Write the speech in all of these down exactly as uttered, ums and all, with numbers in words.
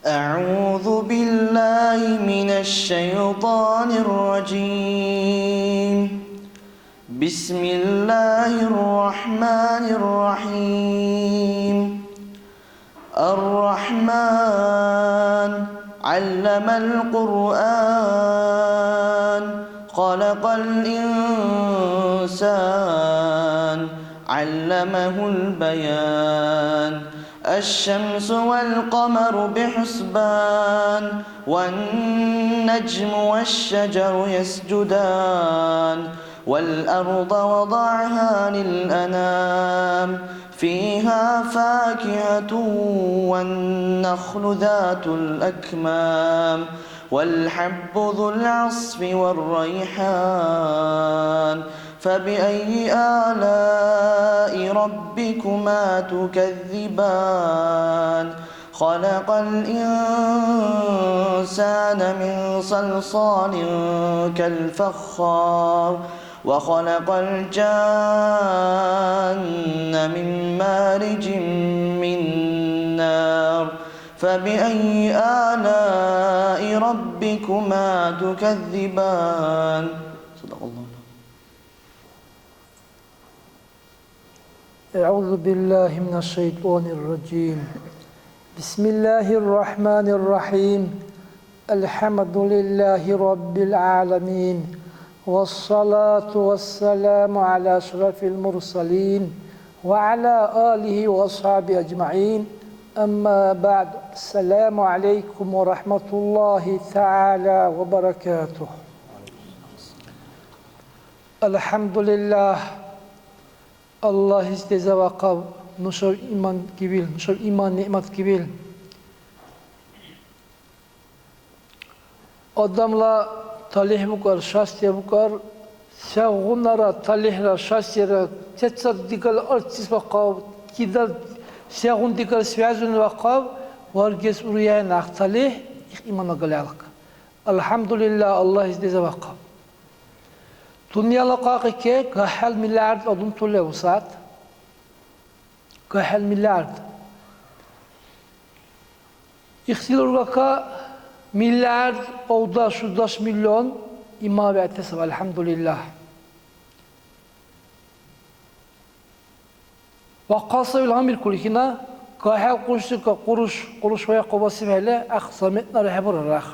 أعوذ بالله من الشيطان الرجيم. بسم الله الرحمن الرحيم. الرحمن، علم القرآن، خلق الإنسان، علمه البيان. الشمس والقمر بحسبان، والنجم والشجر يسجدان، والأرض وضعها للأنام، فيها فاكهة والنخل ذات الأكمام، والحب ذو العصف والريحان، فبأي آلاء ربكما تكذبان؟ خلق الإنسان من صلصال كالفخار، وخلق الجان من مارج من نار، فبأي آلاء ربكما تكذبان؟ صدق الله العظيم. أعوذ بالله من الشيطان الرجيم. بسم الله الرحمن الرحيم. الحمد لله رب العالمين. والصلاة والسلام على أشرف المرسلين وعلى آله وأصحابه أجمعين. أما بعد. السلام عليكم ورحمة الله تعالى وبركاته. АлхӀямдулиллагь, Аллагьис дезавахъав нушаб иман гивил, нушаб иман-нигӀмат гивил. Адамла талихӀ букӀар, счастье букӀар, сегъунара талихӀра, счастьера сецад дигала арцлис вахъав, кидар сегъун дигала связуни вахъав, варгес уряхӀен ахъ талихӀ, их иман агалгӀелка. АлхӀямдулиллагь, Аллагьис дезавахъав. Дунъяла къакъике гахӀел миллиард адамту лев сад. ГахӀел миллиард. Ихтил ургака миллиард авдаш-шудаш миллион иман вегӀти саби, алхӀямдулиллагь. Ва хъа савил гьанбиркули кина, гахӀел къуншика къуруш, къуруш ваяхъубасибхӀели, ахъ заметнара хӀебурарахъ.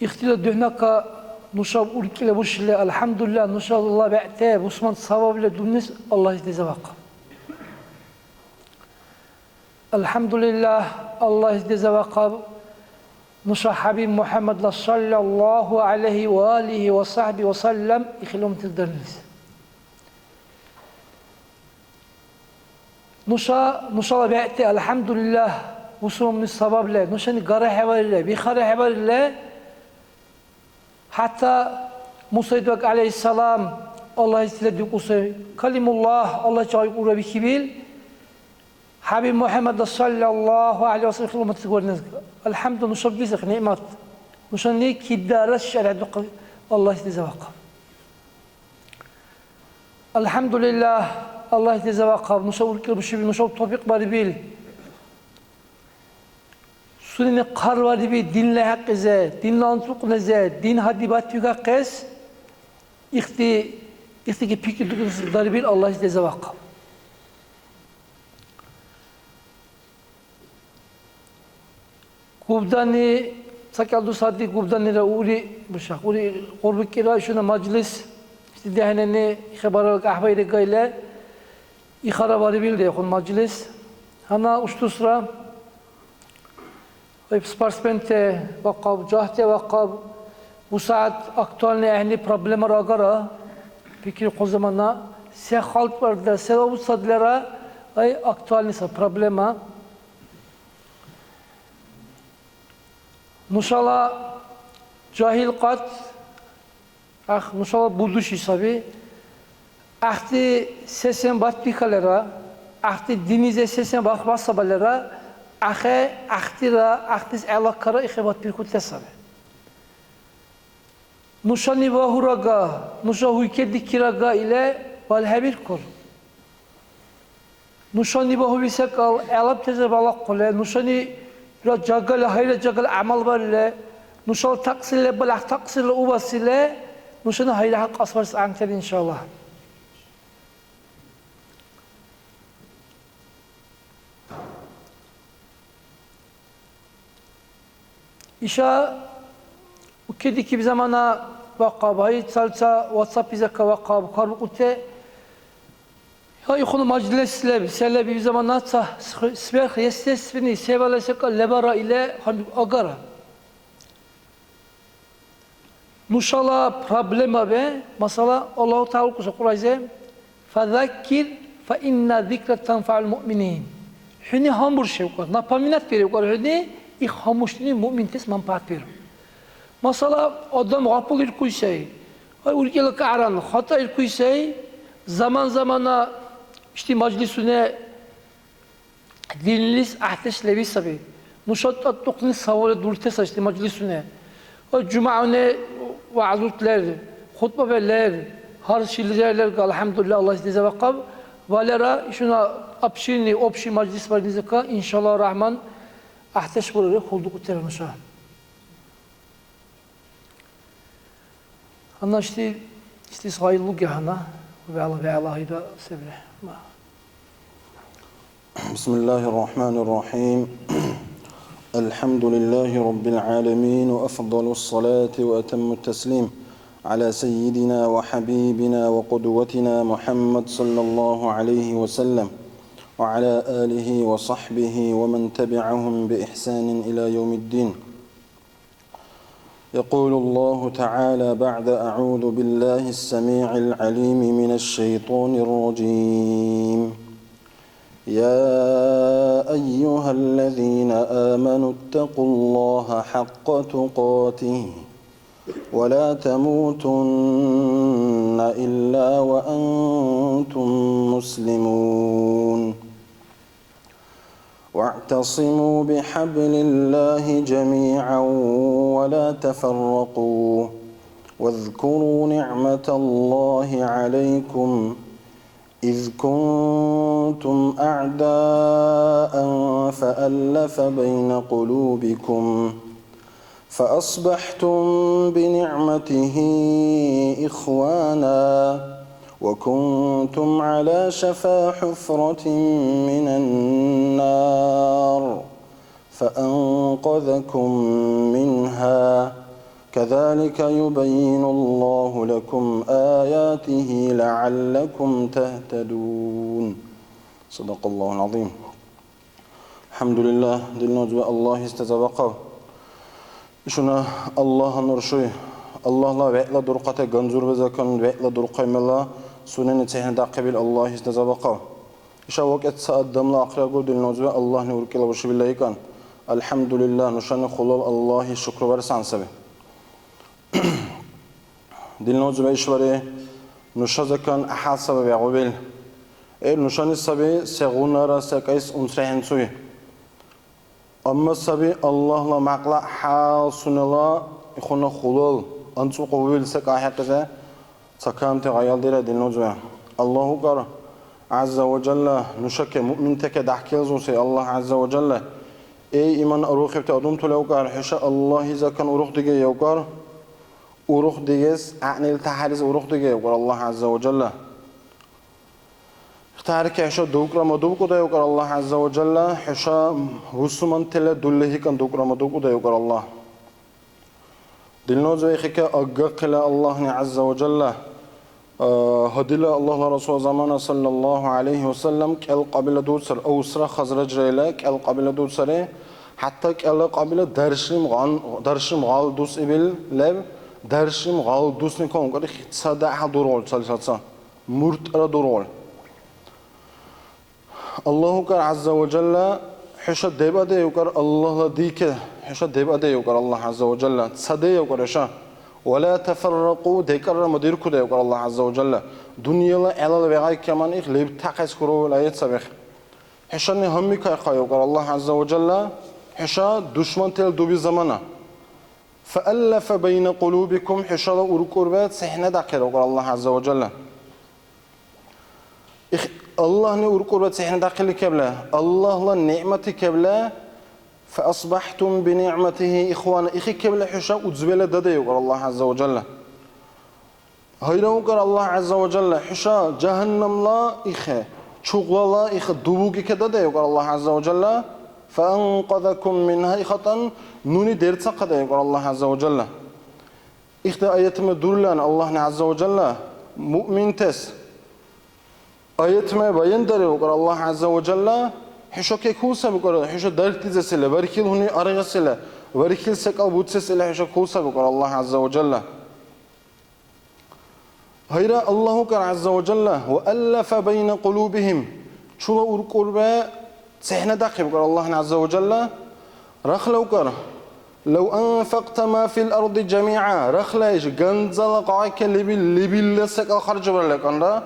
Ихтила духӀнака нушаб уркӀила бушили, алхӀямдулиллагь, нушала бегӀти бусман сабабли дуннис Аллагьис дезавахъа. АлхӀямдулиллагь, Аллагьис дезавахъаб нуша ХӀябиб МухӀяммадла саллаллагьу гӀялайгьи ва алигьи ва сахӀбигьи ва саллям ихил умматли дарнилис. Нуша, нушала бегӀти, алхӀямдулиллагь, бусурманни сабабли, нушани гарахӀебарили, бихарахӀебарили, ХӀятта Муса идбаг гӀялайгьиссалам Аллагьис тиладиукӀуси, Калимуллагь, Аллагь чегьайкӀура бихьибил, ХӀябиб МухӀяммадла саллаллагьу гӀялайгьи ва саллям хӀурматлизи варнес. АлхӀямду, нушаб гизахъи нигӀмат. Нушани кидарас шаригӀят духъи Аллагьис дезавахъа. АлхӀямдулиллагь, Аллагьис дезавахъаб, нуша уркӀила бушибил, нушаб тавфикь барибил. Сунени хъарварибил динла хӀякьлизи, динла анцӀбукьлизи, дин гьади батбикахъес ихти, ихтиги пикридухъес дарибил Аллагьис дезавахъаб. Губдани, ца-кӀал дус гьади Губданира ури, бушахъ, ури гъурбикира ишуна мажлис, ихти дяхӀнани хабарра кахӀебаили гайла, ихара барибил дехъун мажлис. Гьанна уштусра Спортсменте вахъаб, жагьти вахъаб, бусягӀят актуальный гӀягӀнили проблемара агара, пикрирхъу замана, се халтӀбарда, се уцадлара, ай, актуальный саб проблема. Нушала жагьил къат Ах, нушала будущий саби. Ахти сесен батбихалера, ахти динизе сесен бахбасабалера, ахе ахтира, ахтис гӀелакара ихе батбиркути саби. Нушани вагьурага, нуша гьуйкедикирага или балхӀебиркур. Нушани багьули секӀал гӀелабтазир балахъули, нушани жагали, гьайра жагали гӀямал барили, нушала такьсирле балагь такьсирла убасили, нушани гьайра кьасбарес гӀягӀнитири, иншаллагь. Иша укедикиб замана вахъаб, гьай, цалца WhatsApp-изака вахъаб, хьарбукӀути. Гьай, ихуна мажлис леб, се леб иб замана ца сх-, сверхъестественный, се вала секӀал лебара или гьанбик агара. Нушала проблемаби, масала, Аллагьу ТагӀяла уркӀуса Кьуръайзе, «Фазаккир, фа инна зикра танфаул муъминин». ХӀуни гьанбурши, укӀар, напоминать бири, укӀар, хӀуни, их гьанбуршни муъминтас манпагӀят биру. Масала, адам гъапулиркуй сай, ва уркӀила кагӀран хатӀаиркуй сай, заман-замана ишди мажлисуни, динлис гӀяхӀдеш леви саби. Нуша тӀатӀухъни савали дурте сари мажлисуни. Ва жумягӀуни вягӀзурти лер, хутӀбаби лер, гьар шилизир лер, алхӀямдулилла, Аллагьис деза вахъаб. Валера ишгъуна общинный, общий мажлис барнизака, иншалла рахман, гӀяхӀдеш бурари, хъулдукӀутира нуша. Гьанна ишди, ишдис гъай луги гьанна, вегӀла, вегӀла гьайра се бирехӀе. Ма. بسم الله الرحمن الرحيم. الحمد لله رب العالمين، وأفضل الصلاة وأتم التسليم على سيدنا وحبيبنا وقدوتنا محمد صلى الله عليه وسلم، وعلى آله وصحبه ومن تبعهم بإحسان إلى يوم الدين. يقول الله تعالى بعد أعوذ بالله السميع العليم من الشيطان الرجيم: يا أيها الذين آمنوا اتقوا الله حق تقاته ولا تموتن إلا وأنتم مسلمون. واعتصموا بحبل الله جميعا ولا تفرقوا، واذكروا نعمة الله عليكم إذ كنتم أعداء فألف بين قلوبكم فأصبحتم بنعمته إخوانا وكنتم على شفا حفرة من النار فأنقذكم منها كذلك يبين الله لكم آياته لعلكم تهتدون. صدق الله العظيم. АлхӀямдулиллагь, динна узби, Аллагьис деза вахъаб. Ишгъуна Аллагьла нур шуй, Аллагьла вегӀла дурхъати ганзурбазакан вегӀла дурхъай мела сунени цехӀнадяхъибил Аллагьис деза вахъаб. Иша вакӀес ца адамла ахъри агур, динна узби, Аллагьни уркӀила уршибила икӀан. АлхӀямдулиллагь, нушани хъулал Аллагьис шукрубарес гӀян саби. Динна узби, ишбархӀи нуша закан гӀяхӀял саби вегӀубил. Эр нушани саби сегъунара секӀайс унсрехӀенцуй. Амма саби Аллагьла мякьла хӀял сунела ихуна хъулал анцӀбукь увил секӀа хӀекьизе ца камти гъайгьалдира, динна узби. Аллагь укӀар, ГӀязза ва Жалла, нушаке, муъминтаке дяхӀкилзуси Аллагь ГӀязза ва Жалла: эй, иман арухибти адамтула, укӀар, хӀуша Аллагьли закан урухдиге, укӀар, урухдигес гӀягӀнили тяхӀярис урухдиге, укӀар Аллагь ГӀязза ва Жалла. Ихтиярки хӀуша дукьра мадубкӀудай, укӀар Аллагь ГӀязза ва Жалла, хӀуша бусурмантила дуллахӀикӀан дукьра мадубкӀудай, укӀар Аллагь. Динна узби, ихике аггахъила Аллагьни ГӀязза ва Жалла, а, гьадила Аллагьла Расул замана, саллаллагьу гӀялайгьи ва саллам, кӀел кьабила дуцар, Аусра Хазраджра ила кӀел кьабила дуцари, хӀятта кӀела кьабила даршим гъан-, даршим гъал дус ибил леб, даршим гъал дусни калункари ца дяхӀ дургъули, цалисаца муртӀра дургъули. Аллагь укӀар ГӀязза ва Жалла, хӀуша дебаде, укӀар, Аллагьла дике, хӀуша дебаде, укӀар Аллагь ГӀязза ва Жалла, цаде, укӀар, хӀуша. Ва ла тафарракъу, декӀарра мадиркуде, укӀар Аллагь ГӀязза ва Жалла. Дунъяла гӀелал вегӀайкаман их лебтахъес хьуравил аят сабихъ. ХӀушани гьанбикайхъа, укӀар Аллагь ГӀязза ва Жалла, хӀуша душмантел дуби замана. Фааллафа байна кьулубикум, хӀушала уркӀурба цехӀнадяхъира, укӀар Аллагь ГӀязза ва Жалла. Их-, Аллагьни уркӀурба цехӀнадяхъили кебла, Аллагьла нигӀмати кебла, فأصبحتم بنعمته إخوانا, ихи кебла хӀуша узбела дадайукӀар Аллагь ГӀязза ва Жалла. Гьайра укӀар Аллагь ГӀязза ва Жалла, хӀуша жагьаннамла ихе, чугълала ихе дубуги кедадайукӀар Аллагь ГӀязза ва Жалла, فأنقذكم منها, ихатӀан нуни дерцахъадайукӀар Аллагь ГӀязза ва Жалла. Ихди аятуме дурлан Аллагьни ГӀязза ва Жалла муъминтес. Аятуме баяндариб укӀар Аллагь ГӀязза ва Жалла, хӀуша кекул саб укӀар, хӀуша дархдизесила, вархил гьуни аргъесила, вархил секӀал буцесила хӀуша кул саб укӀар Аллагь ГӀязза ва Жалла. Гьайра, Аллагь укӀар ГӀязза ва Жалла, وألف بين قلوبهم, чула уркӀурба цехӀнадяхъиб укӀар Аллагьни ГӀязза ва Жалла, рахла укӀар, لو أنفقت ما في الأرض جميعا, рахла иш ганзала къакъа лебил, лебилла секӀал харжбаралли кӀанра,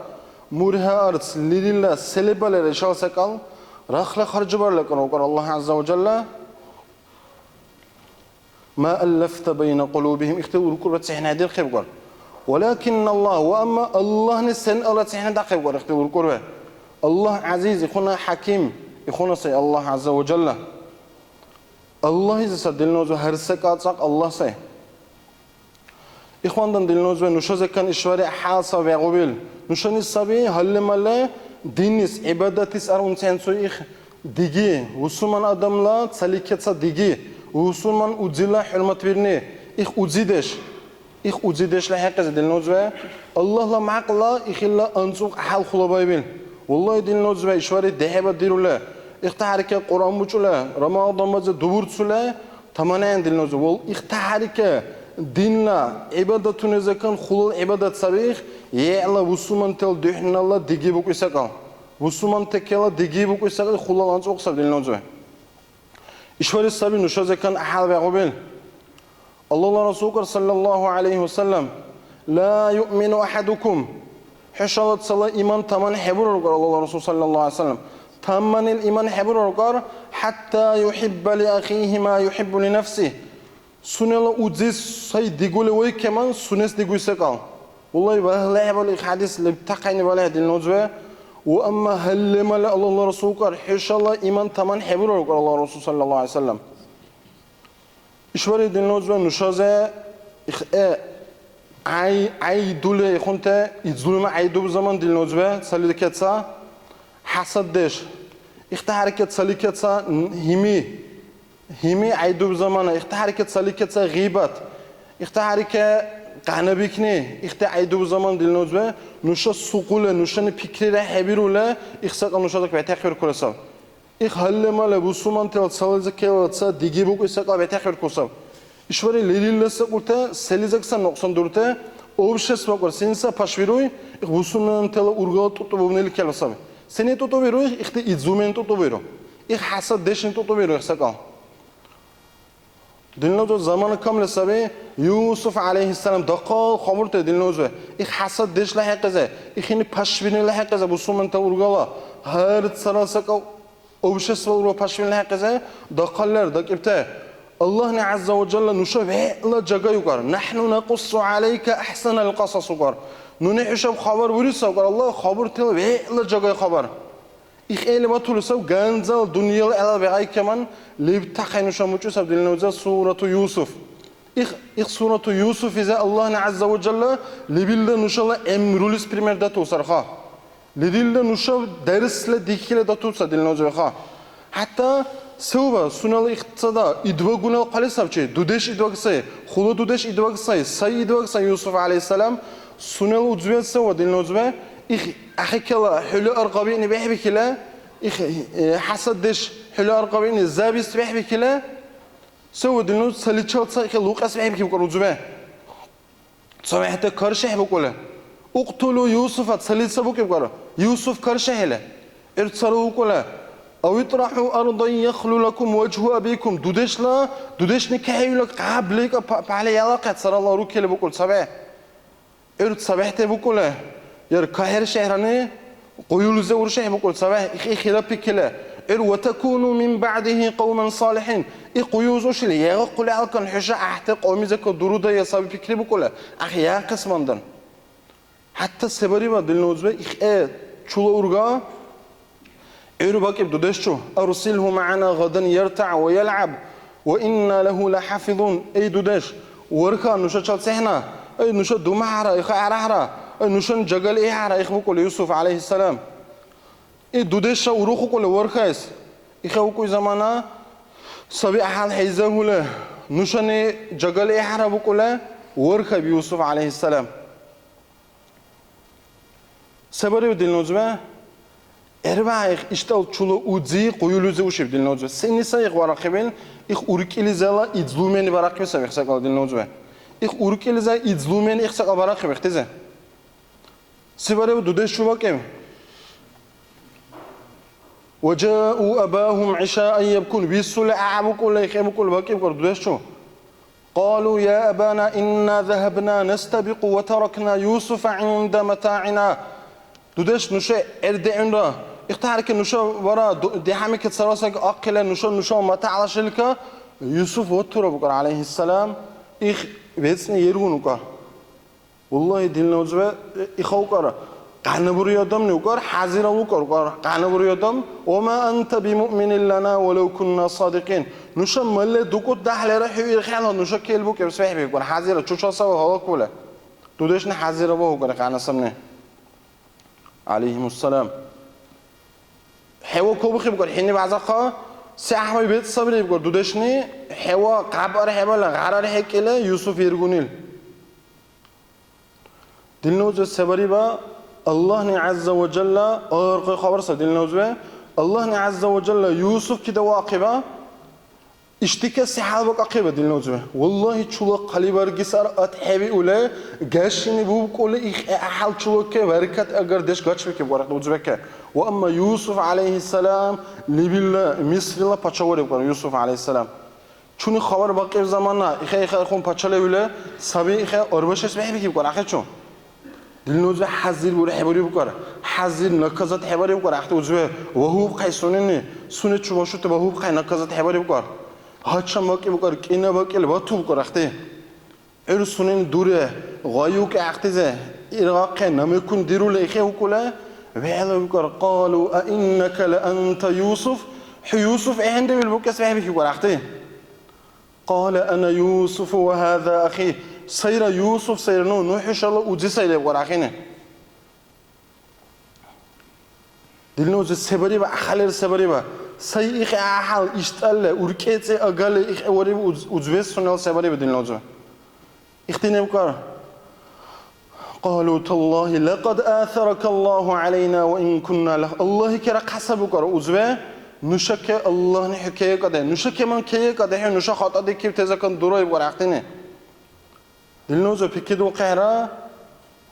мургьа арц, лерилла се лебалира ишал секӀал, рахла харжбаралли кӀанра укӀар Аллагь ГӀязза ва Жалла, ما ألفت بين قلوبهم, ихтил уркӀурба цехӀнадирхъибгар. ولكن الله, ва амма Аллагьни сен-ала цехӀнадяхъибгар ихтил уркӀурба. Аллагь ГӀязиз, ихуна ХӀяким, ихуна сай Аллагь ГӀязза ва Жалла. Аллагьизи сар дилнозу гьар секӀал цӀакь Аллагь сай. Ихвандан дилнозу нуша закан ишвари хӀял савбегӀубил. Нушани саби гьалли-малли диннис, гӀибадатис ар унценцу их диги, усуман адамла цаликеца диги, усуман удзила хӀурматбирни, их удзидеш. Их удзидешла хӀекьязи дилнозва Аллагьла мякьла ихила анцӀукь хӀял хулабаибил. Валлагь, дилнозва ишвари дехӀеба дирули, ихтахӀярика Кьуръан бучӀули, Рамадан базе дубурцули, таманаен дилнозва. Вал ихтахӀярика динна гӀибадатуни закан хулал гӀибадат саби их, гӀела бусурмантала духӀнала диги букӀуй секӀал. Бусурмантекела диги букӀуй секӀал хулал анцӀукь саби дилнозва. Ишвари саби нуша закан гӀяхӀял вегӀубил. Аллагьла Расул укӀар, саллаллаху гӀялайхи ва саллям, «Ла юъмину ахӀадукум». ХӀушала цала иман таман хӀебурар укӀар Аллагьла Расул, саллаллаху гӀялайхи ва саллям. Таманил иман хӀебурар укӀар, «хӀятта юхӀибба ли ахихи ма юхӀиббу ли нафсихи». Сунела узис сай дигули вайкеман, сунес дигуй секӀал. Валлагь, вегӀла хӀебали хӀядис лебтахъайни валехӀе дилнозва. Ва амма гьалли-малли Аллагьла Расул укӀар, хӀушала иман таман хӀебурар укӀар Аллагьла Расул, саллаллаху гӀялайхи ва саллям. ИшбархӀи динна узбе нушази ихӀе гӀяй-, гӀяйдули ихъунти, излуми гӀяйдуб заман динна узбе цаликеца хӀясаддеш, ихтахӀярикет цаликеца гьими, гьими гӀяйдуб замана, ихтахӀярикет цаликеца гъибат, ихтахӀярике къянабикни, ихти гӀяйдуб заман динна узбе нуша сукъули, нушани пикрира хӀебирули, ихсакьа нушазак бетахъбиркули саб. Их гьалли-малли бусурмантала цализаккела ца диги букӀуси секӀал бетахъиркусаб. ИшбархӀи лерилра секӀулти, селизаксан нукьсан дурти, общество кӀар сенца пашбируй, их бусурмантала ургала тӀутӀубубнили кела саби. Сени тӀутӀубируй, ихти излумен тӀутӀубиру. Их хӀясаддешни тӀутӀубиру, их секӀал. Динна узбе, замана камли саби, Юсуф гӀялайхиссалам дахъал хабурти динна узбе. Их хӀясаддешла хӀекьизе, ихини пашбирнила хӀекьизе бусурманта ургала гьар царал секӀал обществолра пашбирнила хӀекьизе дахъал лер дакӀибти. Аллагьни гӀязза ва жалла нуша вегӀла жагай укӀар. «НахӀну накъуссу гӀялайка ахӀсанал кьасас» укӀар. Нуни хӀушаб хабар бурисав укӀар. Аллагь хабуртила вегӀла жагай хабар. ИхӀели батули сав ганзал дунъяла гӀелаб бегӀайкаман лебтахъи нуша мучӀусаб динна узбе сурату Юсуф. Их, их сурату Юсуф иза Аллагьни гӀязза ва жалла лебилра нушала гӀямрулис пример датул сарха. Лерилра нуша дарсла дихила датуца динна узбе ха. ХӀятта савба сунела ихцада идвагунал хъали сабчи, дудеш идваг сай, хула дудеш идваг сай, сай идваг сай Юсуф гӀялайхиссалам, сунела узбе савба динна узбе, их ахӀекала хӀули аргъабиъни бехӀбихьила, их, э, хӀясаддеш хӀули аргъабиъни зависть бехӀбихьила, савба динна узбе цаличил ца ихъа лукьес бехӀбихьиб кӀар узбе. ЦавехӀти карши хӀебукӀули, «Уктулу Юсуфа», цалица букӀиб кӀар, Юсуф карши хӀели. ГӀур цара укӀули, «Ав итрахӀу ардан яхлу лакум важгьу абикум», дудешла, дудешни кахӀевила кьабли ка па-, пагьли ялахъя царала рукили букӀули цаве. ГӀур цавехӀти букӀули, яр кахӀершехӀрани, къуюлзи уршехӀ букӀули цавехӀ, их, ихила пикили. ГӀур «Ва такуну мин баъдихи кавман салихӀин». Их къуюз ушили, ягъахъули алкан хӀуша гӀяхӀти кьавмизакка дурудая саби пикри букӀули, ахъ, яхъес мандан. ХӀятта се бариба динна узбе, ихӀе чула урга, ГӀур бакӀиб дудешчу: «Арсилгьу магӀана гадан яртагӀ ва ялгӀаб, ва инна лагьу лахӀяфизун». Эй, дудеш, варха нушачал цехӀна, эй, нуша думахӀра, иха гӀярахӀра, эй, нушани жагали ихӀяхӀра, их букӀули Юсуф, гӀялайхиссалам. И дудешра урухукӀули вархаэс. Иха укӀуй замана саби гӀяхӀял хӀейзагьули, нушани жагали ихӀяхӀра букӀули вархаиб Юсуф, гӀялайхиссалам. Се бариб, динна узбе? ГӀербаихъ ишдал чула удзи къуюлизи ушиб, динна узбе. Сенни сай ихъ варахъибил, ихъ уркӀилизала излумени барахъиб саби ихъ секӀал, динна узбе. Ихъ уркӀилиза излумени ихъ секӀал барахъиб ихътизи. Се бариб, дудеш чу бакӀиб? وجاءوا أباهم عشاء يبكون. Висули гӀябукӀули, хӀебукӀули бакӀиб кӀар дудеш чу. قالوا يا أبانا إنا ذهبنا نستبق وتركنا يوسف عند متاعنا. Дудеш, нуша гӀердигӀунра. Ихтарки нуша вара ду-, дихӀямики царасаги ахъили, нуша, нуша матагӀла шилка Юсуф ватура букӀар, гӀялайхиссалам. Их вецӀни иргъуну кӀар. Валлагьи, динна узбе, ихаукӀара. Къяна бури адамни укӀар, хӀязира укӀар, укӀар. Къяна бури адам, «Ва ма анта бимуъминин лана ва лав кунна садикьин». Нуша мале дукӀут дяхӀлира хӀу ирхӀела, нуша кел букӀиб сехӀбикӀур. ХӀязира, чучал савал гьалаквули. Дудешни хӀязира багьукӀар, къяна самни. ГӀялайхимуссалам. ХӀева кабухъиб укӀар, хӀини базахъа, се гӀяхӀмай бецӀ сабри ибкӀар, дудешни, хӀева къяб архӀебала, гъар архӀекӀили, Юсуф иргунил. Динна узбе, се бариба? Аллагьни гӀязза ва жалла, гӀяркьи хабар сай, динна узбе. Аллагьни гӀязза ва жалла Юсуф кида ваахъиба? Ишдикеси хӀял бакӀахъиба, динна узбе. Валлагьи, чула хъалибаргис ар атхӀебиули, гашини бубкӀули, ихӀяхӀял чулаке баркат агардеш гачбикиб вархъ узбеке. Ва амма Юсуф, гӀялайхиссалам, лебилла Мисрила пача вариб кӀар Юсуф, гӀялайхиссалам. Чуни хабар бакӀиб замана, ихе-ихе хун пачалевли саби, ихе арбашес бехӀбихьиб кӀар, ахӀечу. Динна узбе, хӀязир урехӀебариб кӀар, хӀязир наказат хӀебариб кӀар, ахӀти узбе, вагьуб хъай сунени, сунечи башути вагьуб хъай наказат хӀебариб кӀар. Гьачам бакӀиб кӀар, кӀина бакӀили батуб кӀар, ахӀти. ГӀур сунени дуре, гъайукӀи ахътизе, иргъахъе намекун дирули ихе укӀули, вегӀла викӀар, «Къалу а иннака ла анта Юсуф?» ХӀу Юсуф ахӀенрив ил букӀес бехӀбихьиб кӀар, ахӀти. «Къала ана Юсуфу ва хӀяза ахи». Сайра Юсуф сайра ну, ну хӀушала узи сай леб кӀар, ахӀени. Динна узбе, се бариба, ахалер се бариба? Сай ихе гӀяхӀял, иштӀалли, уркӀецӀи агали ихе вариб уз-, узбес сунела се бариба, динна узбе? Ихтинев кӀар. Къалу таллагьи лакад асарака Аллагьу гӀялайна ва ин кунна лах-, Аллагьи кера кьасаб букӀар, узбе, нушаке Аллагьни хӀу кеякӀаде, нушаке ман кеякӀаде, хӀу нуша хатӀа дикиб тезакан дураиб кӀар, ахӀтини. Динна узбе, пикридулхъехӀра.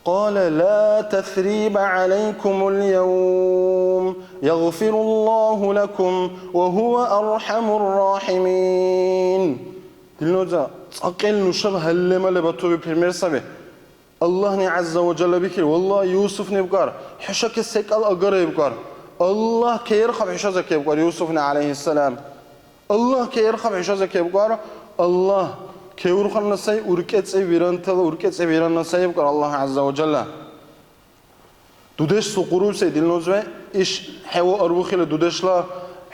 Къала ла тасриба гӀялайкумул явм, ягъфируллагьу лакум, ва гьува архӀямур рахӀимин. Динна узбе, цӀакьил нушаб гьаллемали батуби пример саби. Аллагьни гӀязза ва жалла бикир, валлагь, Юсуф небкӀар, хӀушаке секӀал агара ибкӀар. Аллагь кеерхаб хӀушаза кебкӀар, Юсуфни, гӀялайхиссалам. Аллагь кеерхаб хӀушаза кебкӀар, Аллагь кеурханна сай, уркӀецӀи вирантала уркӀецӀи виранна сай ибкӀар Аллагь гӀязза ва жалла. Дудеш сукъуруй сай, динна узбе, иш хӀева арбухили дудешла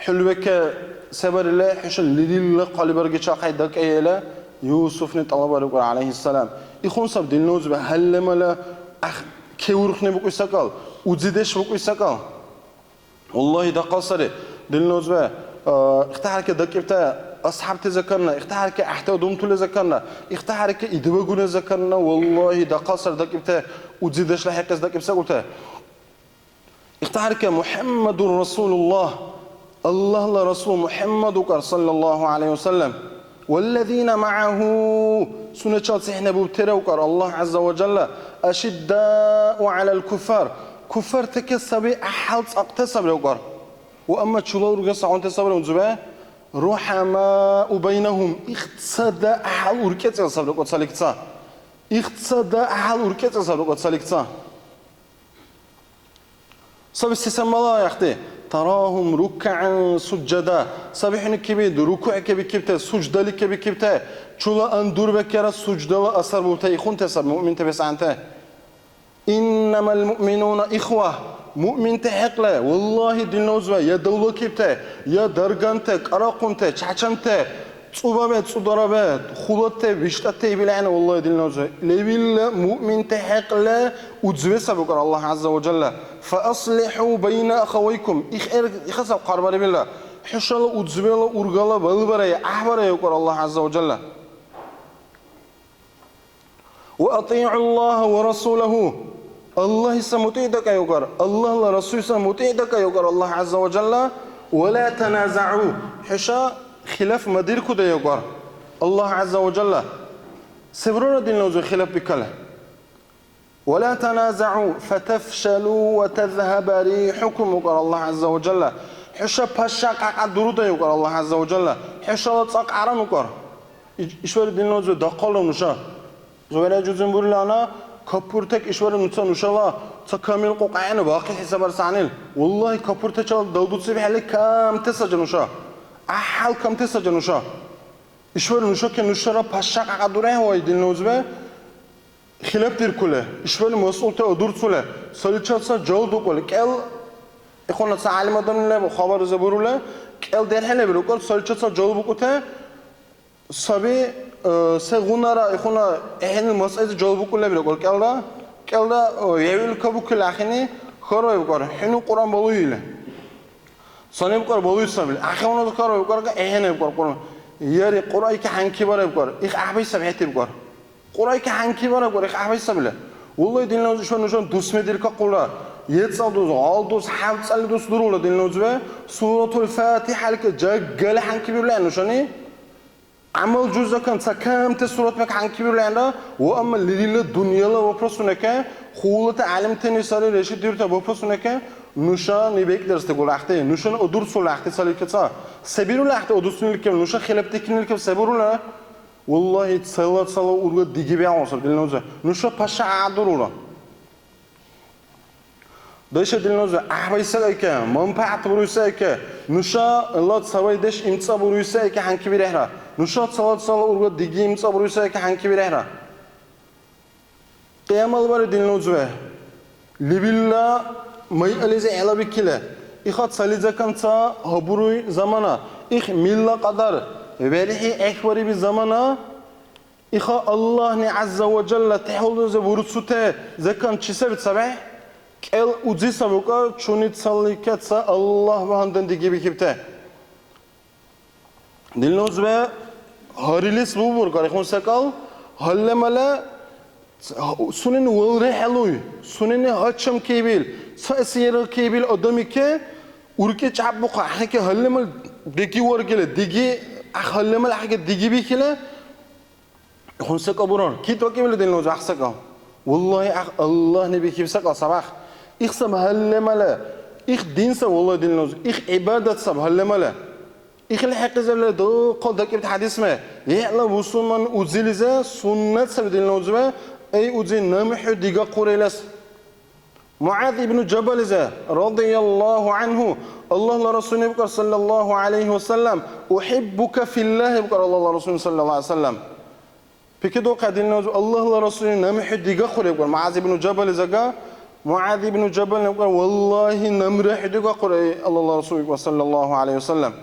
хӀулбеке се барили, хӀуша лерилла хъалибаргичахъай дакӀаили, Юсуфни тӀалабарибкӀар, гӀялайхиссалам. Ихун саб, динна узбе, гьаллемала ахъ кеурхни букӀуй секӀал, узидеш букӀуй секӀал. Валлагьи, дахъал сари, динна узбе, а, ихтахӀярке дакӀибта асхӀябти заканна, ихтахӀярке гӀяхӀти адамтули заканна, ихтахӀярке идбагуни заканна, валлагьи, дахъал сари дакӀибта, узидешла хӀекьес дакӀиб секӀулта. ИхтахӀярке МухӀяммадур Расулуллагь, Аллагьла Расул МухӀяммад укӀар, саллаллагьу гӀялайхи ва саллям. والذين معه, сунечал цехӀнабубтира укӀар Аллагь гӀязза ва жалла, أشداء على الكفار, куффартаке саби гӀяхӀял цӀакьти сабри укӀар. Ва амма чула урга сегъунти сабри, унзубе, رحماء بينهم, ихцада гӀяхӀял уркӀецӀил сабри укӀар цаликца. Ихцада гӀяхӀял уркӀецӀил сабри укӀар цаликца. Саби се самала гӀяхӀти, تراهم ركعا سجدا, саби хӀуни кибид, рукугӀ кебикибти, суждали кебикибти, чула андурбекера суждала асар бубти ихунти саби муъминти бесгӀанти. إنما المؤمنون إخوة, Муъминти хӀекьле, валлагьи, динна узбе, я давлакибте, я дарганте, кӀарахъунте, чячанте, цӀубабе, цӀударабе, хулатте, виштӀатте ибилгӀена, валлагьи, динна узбе. Левилла муъминти хӀекьле удзве саб укӀар Аллагь ГӀязза ва Жалла. «Фа аслихӀу байна ахавайкум». Их эр-, ихасаб хъарбарибилла. ХӀушала удзвела ургала балбарая, гӀяхӀбарая укӀар Аллагь ГӀязза ва Жалла. «Ва атӀигӀу Аллагьа ва расулаху». Аллагьиса мутӀигӀдакӀа укӀар, Аллагьла Расулиса мутӀигӀдакӀа укӀар Аллагь ГӀязза ва Жалла. «Ва ла таназагӀу». ХӀуша хилаф мадиркуда укӀар Аллагь ГӀязза ва Жалла. Се бурара, динна узбе, хилаф бикалли? «Ва ла таназагӀу, фатафшалу ва тазгьаба рихӀукум», укӀар Аллагь ГӀязза ва Жалла. ХӀуша пашша кьакьа дуруда укӀар Аллагь ГӀязза ва Жалла. ХӀушала цӀакь аран укӀар. Иш-, ишбархӀи, динна узбе, дахъалра нуша. Зубайра жузин бурила гьанна, капуртек ишбархӀи нуца нушала ца камил кьукьяйна бахъи хӀисабарсанил. Валлагьи, капуртачал далдуцибхӀели камти саджа нуша. ГӀяхӀял камти саджа нуша. ИшбархӀи нуша ке нушара пашша кьакьа дурехӀе, вай, динна узбе, хилаф диркули, ишбархӀи масъулти адурцули, цаличи ца жал дукӀули, кӀел, ихъуна ца гӀялим адамли леб хабар забурули, кӀел дерхӀе лебил укӀар, цаличи ца жал букӀути, саби, э, сегъунара ихъуна гӀягӀнил масъайзи жаваб букӀули лебиркур, кӀелра, кӀелра, э, вегӀил кабукили ахӀени, хьарбаибкӀар, хӀуни Кьуръан балуй или. ЦанибкӀар балуй сабили. АхӀенну хьарбаибкӀар, гӀягӀнибкӀар Кьуръан. Яри, Кьуръайки хӀянки бараибкӀар. Их гӀяхӀбай саби хӀетибкӀар. Кьуръайки хӀянки бараибкӀар, их гӀяхӀбай сабили. Валлагь, динна узбе, ишбархӀи нушани дусми диркахъулра. ЕцӀал дус, гъал дус, хӀябцӀали дус дурулра, динна узбе. Суратул ФатихӀяличи жагали хӀянки бирули нушани. ГӀямал жузакан ца камти сурат бекӀ хӀянкибирланра, ва амма лерилра дунъяла вопросунаке, хулата гӀялимтани сари решить дирути вопросунаке, нушани бекӀдерс дигули ахӀти, нушани удурцули ахӀти цалики ца. Се бирули ахӀти удурцуниликиб, нуша хилафдикниликиб се бирули? Валлагьи, цала-цала урга диги бегӀла саб, динна узбе. Нуша паша гӀядурулра. Дайша, динна узбе, гӀяхӀбай секӀайке, манпагӀят буруй секӀайке, нушала цавайдеш имцӀабуруй секӀайке хӀянкибирехӀра. Нуша цала-цала урга диги имцӀабуруй секӀайке хӀянкибирехӀра. Кьиямал бархӀи, динна узбе, лебилра майъализи гӀелабикили, иха цализакан ца гьабуруй замана, их милла кьадар, верхӀи гӀехӀбариби замана, иха Аллагьни ГӀязза ва Жалла тяхӀуллизи вурцути закан чи саби цабехӀ? КӀел узи саб укӀар, чуни цалике ца Аллагь багьандан диги бихьибти. Динна узбе, гьарилис бубургар, ихун секӀал, гьалли-мали, ц-, сунени валри хӀелуй, сунени гьачам кебил, цаэс яра кебил адамике, уркӀи чӀяббухъа, ахӀеке гьалли-мали диги варгили, диги, гьалли-мали ахӀеке диги бихьили, Хунсакьа бурар, кит вакӀибли, динна узи, ахъсакьал. Валлагьи, ахъ Аллагьни бихьибсакьал сабахъ. Их саб гьалли-мали, их дин саб, валлагь, динна узи, их гӀибадат саб гьалли-мали. Ихъли хӀекьизирли духъал дакӀибти хӀядисме, вегӀла бусурман узилизи суннат саби, динна узиве, эй узи, наб хӀу дигахъур илас. МугӀяз ибну Джабализи, радияллаху анху, Аллагьла Расулни бикӀар, саллаллаху алейхи ва саллям, «Ухиббука филлахи», бикӀар Аллагьла Расулни, саллаллаху алейхи ва саллям. Пикридухъя, динна узи, Аллагьла Расулни наб хӀу дигахъур, бикӀар МугӀяз ибну Джабализага. МугӀяз ибну Джабални бикӀар, валлагьи, набра хӀу дигахъур, эй Аллагьла Расул, бикӀар, саллаллаху алейхи ва саллям.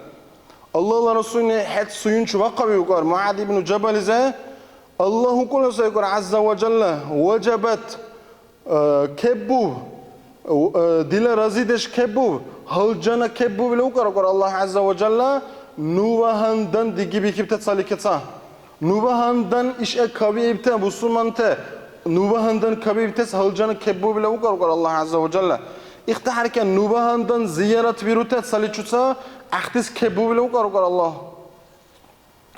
Аллагьла Расулни хӀед суюнчи бахъаби, бикӀар МугӀяз ибну Джабализи. Аллагь укӀула сай, бикӀар, гӀязза ва жалла, важабат, э, кеббуб, э, дила разидеш кеббуб, гьалжана кеббуб или укӀар, бикӀар Аллагь гӀязза ва жалла, ну багьандан диги бихьибти цаликеца. Ну багьандан ишхӀе кабиибти бусурманти, ну багьандан кабиибтес гьалжана кеббуб или укӀар, бикӀар Аллагь гӀязза ва жалла. Ихтахъарикан, ну багьандан зиярат бирути цаличуца гӀяхӀтис кеббуб или укӀар, бикӀар Аллагь.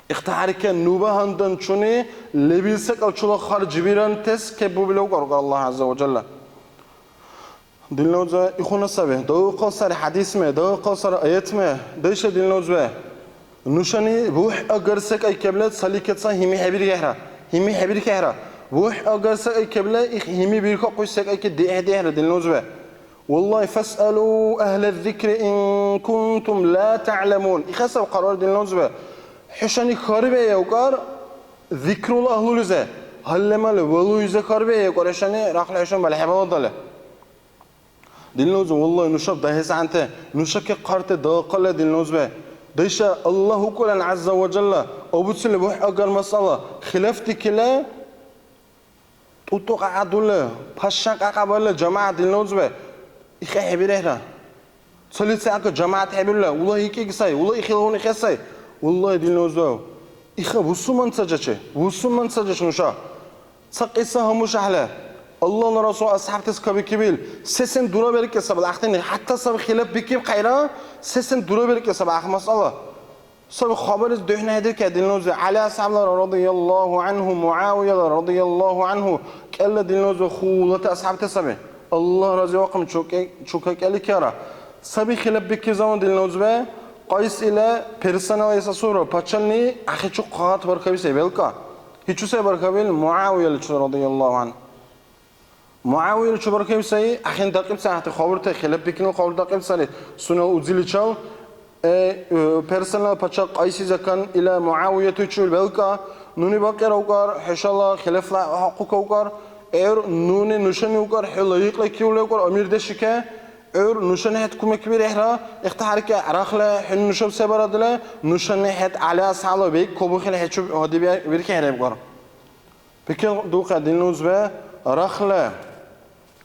Ихтахъарикан, ну багьандан чуни лебил секӀал чула харжбирантес кеббуб или укӀар, бикӀар Аллагь гӀязза ва жалла. Динна узи, ихуна саби, дагъухъал сари хӀядисме, дагъухъал сари аятме, дайша, динна узи. Нушани бухӀ агар секӀай кебла цаликеца гьими хӀебиргехӀра, гьими хӀебирхехӀра. БухӀ агар секӀай кебла их гьими бирхахъуй секӀайки дехӀдехӀра, динна узи. Валлагь, «Фасъалу агьла зикри ин кунтум ла та'ламун». Ихасав хъарвар, динна узбе. ХӀушани хьарбая, бикӀар, зикрула агьлулизи. Гьалли-мали валуйзи хьарбая, бикӀар, хӀушани рахли хӀушани балхӀебаладали. Динна узби, валлагь, нушаб дагьес гӀянте, нуша кехъарте дахъале, динна узби. Дайша, Аллагь укулан гӀязза ва жалла, абуцили бухӀ агар масъала, хилафдикили, тӀутӀу кьакьадули, пашшан кьакьабарли жамагӀят, динна узби, ихъе хӀебирехӀра. Цалица ака жамагӀят хӀебирули, ула икӀиги сай, ула ихилгъуни хӀе сай. Валлагь, динна узби, иха бусурман ца жачи, бусурман ца жачи нуша. Ца кьисса гьамушахӀеле, Аллагьла Расул асхӀябтас кабикибил, сесен дураберкӀес сабал ахъдини, хӀятта саби хилаф бикиб хъайра, сесен дураберкӀес сабал ахъ масъала. Саби хабарис духӀнахӀедиркехӀе, динна узби, ГӀяли асхӀябла радияллагьу гӀянгьу, МугӀявияла радияллагьу гӀянгьу, кӀелла, динна узби, хулати асхӀябти саби. Аллагь разивухъун чуке-, чука кӀеликера. Саби хилаф бикиб заман, динна узби, Къайс ила персонал эсасура, пачални ахичу хъат баркабисе белкӀа. Гьичу сай баркабил? МугӀявияличу, радияллагьу гӀянгьу. МугӀявияличу баркабиса, ахӀен дакьибси гӀяхӀти хабурти, хилаф бикнила хабур дакьибсари сунела узиличал. Э, э, персонал пача Къайси закан ила МугӀявиятучил белкӀа, нуни бакьира укар, хӀушала хилафла хӀякьука укар, гӀур нуни нушани укар, хӀу лайикьла кивли укар, амирдешике, гӀур нушани хӀед кумекбирехӀра, ихтахӀярке, рахли, хӀуни нушаб се барадли, нушани хӀед ГӀяли асхӀябла бекӀ кабухили хӀечуб гьадибирхӀехӀе укар. Пикридухъя, динна узби, рахли,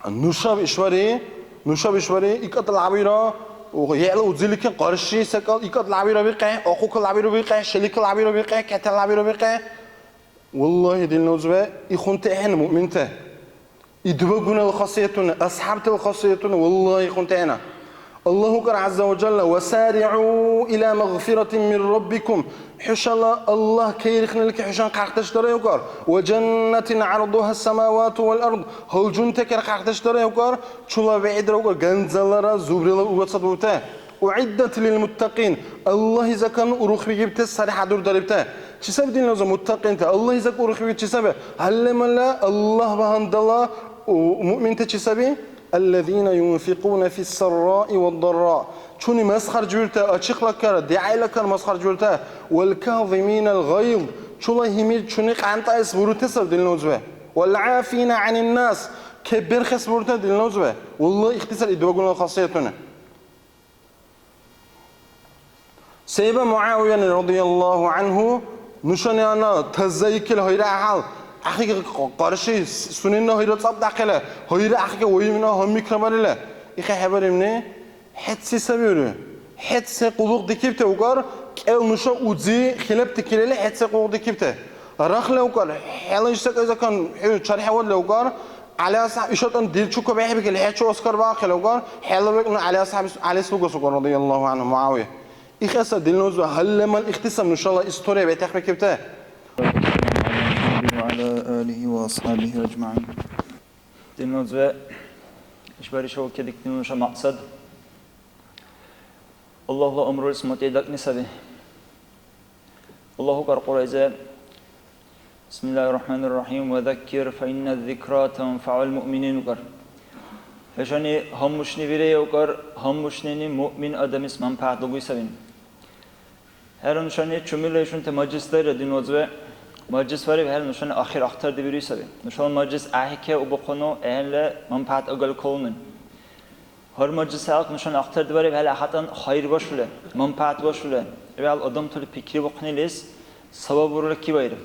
нушаб ишбари, нушаб ишбари, икӀад лябира, гӀела узилике къарши секӀал, икӀад лябира бикье, ахъука лябира бикье, шилика лябира бикье, кетан лябира бикье. Валлагьи, динна узби, ихъунти ахӀен муъминти. Идбагунала хасиятуни, асхӀябтала хасиятуни, валлагьи, ихъунти ахӀена. Аллагь укар, гӀязза ва жалла: «Ва саригӀу иля магъфиратин мин раббикум». ХӀушала Аллагь кайрихънилики хӀушани къаркъдеш дарая укар. «Ва жаннатин гӀярдугьа самавату вал ард». Гьалжунтекер къаркъдеш дарая укар. Чула вегӀидра укар, ганзалара зубрила ургацад урте. «УгӀиддат лил муттакьин». Аллагьизакан урухбикибти сари хӀядурдарибти. Чи саби, динна узби, муттакьинти? Аллагьизак урухбикибти чи саби? Гьалли-малла Аллагь багьандала у-, муъминти чи саби? «Аллазина юнфикьуна фиссарраи ваддарра». Чуни масхаржбирути, ачихъла кар, дигӀяйла кар масхаржбирути. «Вал казиминал гъайз». Чула гьимил чуни къантӀаэс бурути саби, динна узби. «Вал гӀафина гӀанин нас». Кебберхес бурути, динна узби. Валлагь, ихтисар идбагунала хасиятуни. Сейба МугӀявияни, радияллагьу гӀянгьу, нушани гьанна тазаикил гьайра гӀяхӀял, ахъи къарши суненна гьайра цӀабдяхъили, гьайра ахъи вайимна гьанбикра барили, ихъа хӀебаримни, хӀед се сабиури? ХӀед се къуллукъ дикибти укар, кӀел нуша узи хилаф дикилили хӀед се къуллукъ дикибти? Рахли укар, хӀела иш секӀайзакан хӀу чархӀевадли укар, ГӀяли асхӀяб ишатан дирчука бехӀбикили, хӀечи оскар баахъили укар, хӀела бекӀ ну ГӀяли асхӀябис, ГӀялис лугас укар, радияллагьу гӀянгьу, МугӀявия. Ихъеса, динна узби, гьалли-мал ихтисам нушала история бетахъбикибти. Ва гӀяла алигьи ва асхӀабигьи ажмагӀин. Динна узби, ишбаришала кедикни нуша макьсад Аллагьла амрулис мутӀигӀдакӀни саби. Аллагь укар Кьуръайзе: «Бисмиллягьир рахӀманир рахӀим. Ва заккир, фа инна зикра танфагӀул муъминин», укар. ХӀушани гьаммушни вирея укар, гьаммушнини муъмин адамис манпагӀят лугуй саби. ХӀера нушани чумила ишунти мажлис дарира, динна узби. Мажлис бариб, хӀера нушани ахир ахтардибируй саби. Нушала мажлис гӀяхӀике убухъуну, гӀелла манпагӀят агарли калуни. Гьар мажлис гьалакь нушани ахтардибариб, хӀела хатӀан хайр башули, манпагӀят башули, вегӀал адамтала пикрибухънилис сабаб буруликибайри.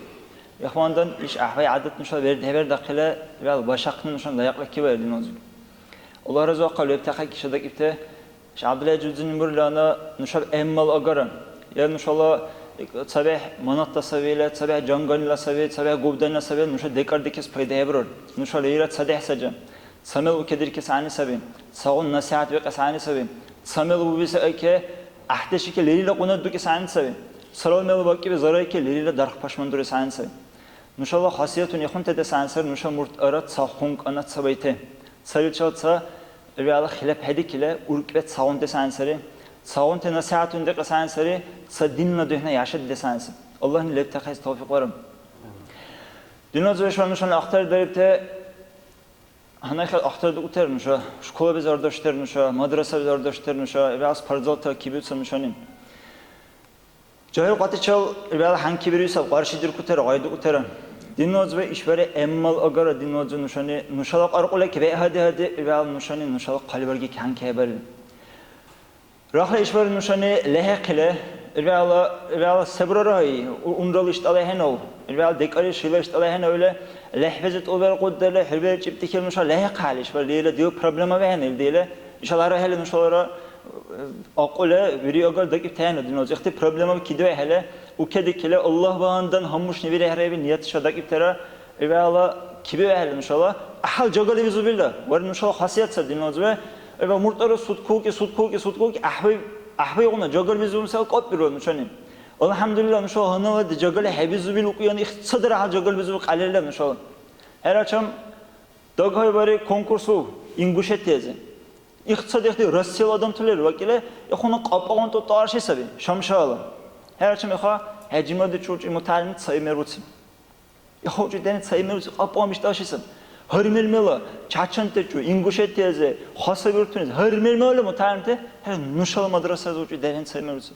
Ихвандан иш гӀяхӀбай гӀядат нушала вердхӀебердахъили, вегӀал башахъни нушани лайикьликибайри, динна узби. Аллагь разивахъаб лебтахъи киша дакӀибти. Иш ГӀябдулла Жудзини бурили, гьанна нушаб гӀямал агара. Я нушала цабехӀ манатла саби, ила цабехӀ жанганила саби, цабехӀ губданила саби, нуша декӀардикес пайдахӀебирар. Нуша лерилра цадехӀ сари. Ца мел укедиркес гӀягӀни саби, цагъун насихӀят бикьес гӀягӀни саби, ца мел убиса айке, гӀяхӀдешике лерилра къунат дукес гӀягӀни саби, цалал мел вакӀиб зарайке лерилра дарх пашмандурес гӀягӀни саби. Нушала хасиятуни ихъунтадес гӀягӀни сари, нуша мурт ара ца хъумкӀана ца байте, цаличил ца вегӀла хилаф хӀедикили, уркӀбе цагъунтес гӀягӀни сари, цагъунти насихӀятуни декьес гӀягӀни сари, ца динна духӀна яшадидес гӀягӀни сари. Аллагьни лебтахъес тавфикь бараб. Динна узби, ишбар нушани ахтардарибти Гьанна хӀед ахтардикӀутира нуша, школабиз ардашдер нуша, мадрасабиз ардашдер нуша, ибгӀял спортзалта кибиуцар нушани. Жагьил къатӀичил ибгӀял хӀянки бирули саб, къаршидиркутира, гъайдикӀутира. Диннозиве ишбархӀи гӀямал агара, диннозиве нушани, нушала кьаркьула кебегӀ гьади-гьади, ивгӀял нушани, нушала хъалибарги кянкайбарили. Рахли ишбархӀи нушани лехӀяхъили, ивгӀяла, ивгӀяла сабрара гьаи, у-, унрал иштӀала хӀенав, ивгӀял декӀари шила иштӀала хӀенав или, лехӀбизи тӀулбаркьудали, хӀулбали чӀибтихьили нуша лехӀяхъахӀели, ишбархӀи дила дила проблема вехӀна ил дила, ишала арахӀели нушалара, э, акьула вири агар дакӀибтахӀена, диннозиве ихти проблемаби кидиухӀели, укедикили, Аллагь багьандан гьаммушни вирехӀраиби ниятиша дакӀибтира, ивгӀяла кибиухӀели нушала гӀяхӀял жагали визубилра, вари нушала хасият саби, диннозиве, ивгӀял муртӀара суткуки, суткуки, суткуки гӀяхӀбай-, гӀяхӀбайгъуна жагали визуб, мисал, кьапӀбиру нушани. АлхӀямдулилла, нушала гьаннала жагали хӀебизубил укьяни ихцадра гьал жагали визубил кьяллила нушала. ХӀерачам, дагайбари конкурсу Ингушетиязи. Ихцад ихди Россияла адамти лер вакӀила, ихуна кьапӀагъунтӀу тӀарши саби, Шамшала. ХӀерачам, иха ХӀяжимади чучи мутагӀялим цаиб мер буциб. Иха учительни цаиб мер буциб, кьапӀагъун биштӀаси саби. Гьар мер-мерла Чачантачу, Ингушетиязи, Хасавюртунизи, гьар мер-мерла мутагӀялимти, хӀера, нушала мадрасази учительни цаиб мер буциб.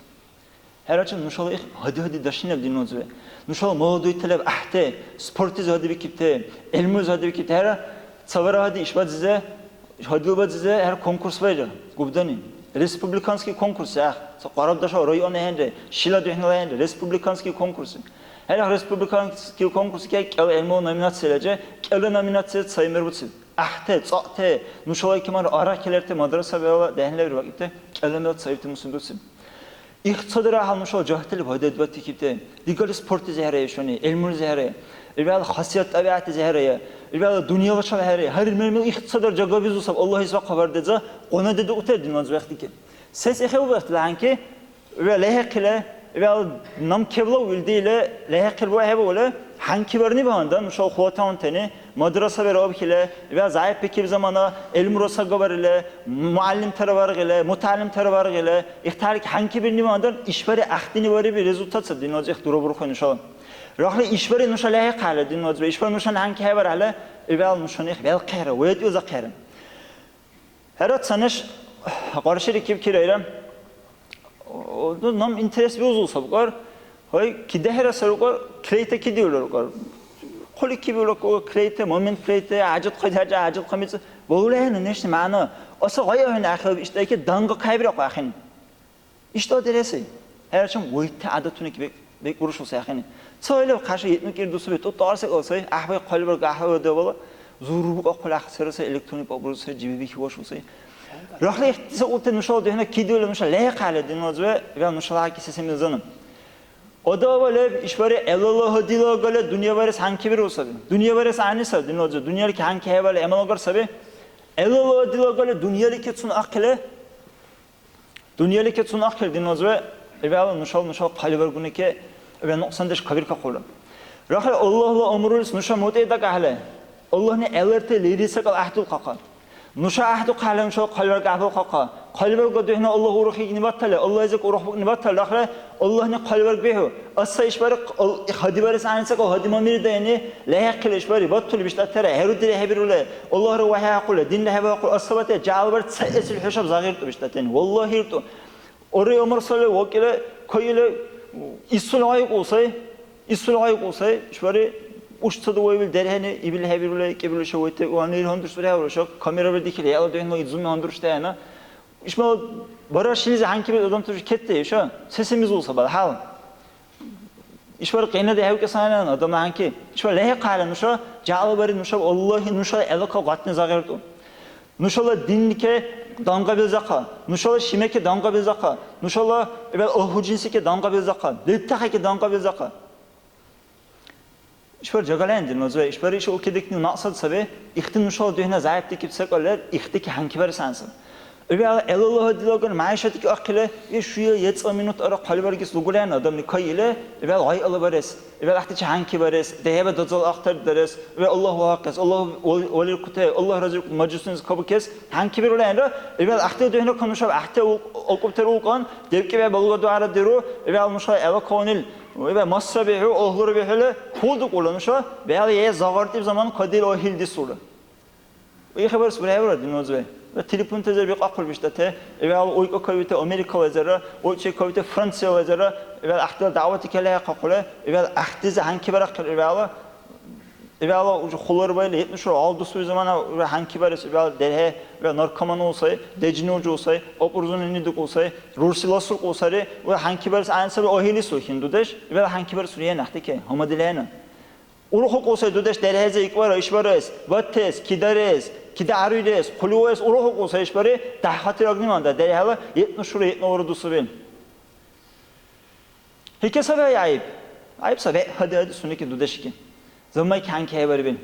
ХӀерачам, нушала их гьади-гьади дашнилаб, диннозиве. Нушала молодойтала гӀяхӀти, спортлизи гьадибикибти, гӀилмулизи гьадибикибти. ХӀера, цавара гьади ишбадзизе гьадилбадзизе, хӀера, конкурс байра, губдани. Республиканский конкурс, ах, ца къарабдашла район ахӀенри, шила духӀнала ахӀенри, республиканский конкурс. ХӀера, республиканский конкурс ке кӀел гӀилмула номинацияличи, кӀела номинация цаиб мер буциб. ГӀяхӀти, цӀакьти, нушала икимар арахӀелерти мадрасабала дехӀнилабир вакӀибти, кӀела мер цаибти мусульдуциб. Ихцадра гьал нушала жагьтили гьададватикибти, дигалли спортлизи хӀерая ишани, гӀилмулизи хӀерая, ивгӀял хасият-тӀабигӀятлизи хӀерая, ивгӀял дунъяличил хӀерая, гьар мер-мер ихцадра жагабизу саб, Аллагьис ва хабар деза, къуна дедукӀутира, диннозиве, ихтики. Сес ихӀе убехтила гьанки, ва лехӀихъила, ва нам кевлав илди или лехӀихъил ва хӀебаули, гьанкиварни багьандан, нушала хулатаунтани, мадрасабира абхьили, ва зягӀипбикиб замана, гӀилмура сагабарили, мугӀяллимтара варгъили, мутагӀялимтара варгъили, ихтарик гьанкибирни багьандан, ишбархӀи гӀяхӀдини вариби результат саб, диннозиве, их дурабурхуй нушала. Рахли ишбархӀи нуша лехӀихъахӀели, диннозиве, ишбархӀи нушани гьанкихӀебарахӀели, ивгӀял нушани их белкъехӀера, вайтӀилзахъехӀера. ХӀера, ца неш къарширикиб кирайра. Ну, нам интерес биузул сабкьар. Гьай, кидехӀера сарукьар, клейта кидиула рукьар. Хъули кибиула ку-, клейта, момент клейта, хӀяжат хъа-, хӀяжа, хӀяжат хъа мицӀ. Валула хӀена нешни мягӀна. Аса гъай ахӀен ахӀен, иштӀайки данга кайбирахъу ахӀен. ИштӀа диресай. ХӀерачам вайтти гӀядатуни бек-, бекӀ урушуси ахӀен. Ца или хъаша итну кӀир дусуби, тӀутӀар секӀал сай, гӀяхӀбай хъалибарг гӀяхӀбай давала, зурбукьа хъули ахъсира сай, электронный пӀа буруси сай, жибиби хивашуси. Рахли ихтисаулти нушала духӀна кидиули нуша лехӀихъахӀели, диннозиве, ва нушала гьакӀси се милзана. Одова леб, ишбархӀи гӀелала гьадилагала дунъя барес гьанкибиру саби. Дунъя барес гӀягӀни саби, диннозиве. Дунъялики гьанки хӀебали гӀямал агар саби. ГӀелала гьадилагала дунъяликицун ахъили, Дунъяликицун ахъили, диннозиве, ивгӀяла нушала, нушала хъалибаргунике ва нукьсандеш кабиркахъулра. Рахли Аллагьла амрулис нуша мутӀигӀдакӀахӀели, Аллагьни гӀеларти лерил секӀал гӀяхӀдулхъахъа. Нуша гӀяхӀдулхъахӀели, нушала хъалибарг гӀяхӀбулхъахъа. Хъалибаргла духӀна Аллагь урухикӀни баталли, Аллагьлизир урухбукӀни баталли, рахли Аллагьни хъалибарг бихӀу. Аса ишбархӀи ал-, хадибарес гӀягӀнисакӀал, хадимамир дайни, лехӀяхъили ишбархӀи, батули биштӀатара, хӀерудира хӀебирули, Аллагьра вахӀяхъули, динра хӀебагьахъули, асабати жагьлабар цаэсил хӀушаб загъиртӀу биштӀатани. Валлагь, иртӀу. Ори Умар сали вакӀила кайила исул гъайикӀул сай, исул гъайикӀул сай, ишбархӀи уш ца дугӀаибил дерхӀени, ибил хӀебирули, кӀибилуша вайти, ванир гьандуршули хӀевруша, камерабир дихили, хӀела духӀнала излуми гьандуршдяхӀена. Ишмала бара шилизи гьанкибил адамтачи кетта иша, се-се мизул сабал хӀял. Ишбар къина дехӀевкӀес гьанна адам гьанки. Ишбар лехӀихъахӀели нуша, жагьлабари нушаб, Аллагьли нуша гӀелакал гъатни загъиртӀу. Нушала диннике дангабилзахъа, нушала шимеке дангабилзахъа, нушала ибал агьлу жинсике дангабилзахъа, лебтахъеке дангабилзахъа. Ишбар жагалаен, динна узбе, ишбар иш укедикни макьсад саби, ихти нушала духӀна зягӀипдикиб секӀал лер, ихтики гьанкибарес гӀянсан. Ибал гӀелалла гьадилаган мягӀишатики ахъили, иш шуя ецӀа минут ара хъалибаргес лугулаен адамли кайили, ибал гъай алабарес, ибал ахтичи гьанкибарес, дехӀеба дазал ахтардарес, ибал Аллагь вагьахъес, Аллагь вал-, валиркути, Аллагь разиркути мажлисунас кабукес гьанкибирулаенра, ибал ахти духӀна канушаб ахти ул-, акӀубтар улкьан, девкӀибе балга дугӀяра диру, ибал нуша гӀела каванил Ва масса бихӀу, агьлура бихӀули, хӀулдукӀула нуша, бегӀла е загъартиб заман кадил агьил дисула. Ва ихабарес бурегӀевра, динна узбе. Ва телефонтазир бикьахъур биштӀати, ибала уйкӀа кавита Америкалайзара, уйчи кавита Франциялайзара, ибала гӀяхӀтила дагӀвати калахӀехъахъули, ибала гӀяхӀтизи гьанкибарахъир ибала, Ибала уже хъулурбаили, итну шура гъал дусули замана уже хӀянки барес, ибала дерхӀе, ибала наркоман улсай, дежни ужу сай, кьапӀурзунани дукӀул сай, рурси ласуркъу сари, уже хӀянки барес гӀян саби агьилис ухин дудеш, ибала хӀянки барес уриен ахтике, гьамадилхӀена. УрухукӀусай дудеш дерхӀезе икӀвара ишбарес, ватес, кидарес, кида гӀяруирес, хъулиуэс урухукӀусай ишбари, дяхӀ-хатир агниманда дерхӀела итну шура итну гӀура дусубил. Хике саби гӀяйиб. ГӀяйиб саби, гьади-гьади сунеки дудешики. Заммайки хӀянки хӀебарибил.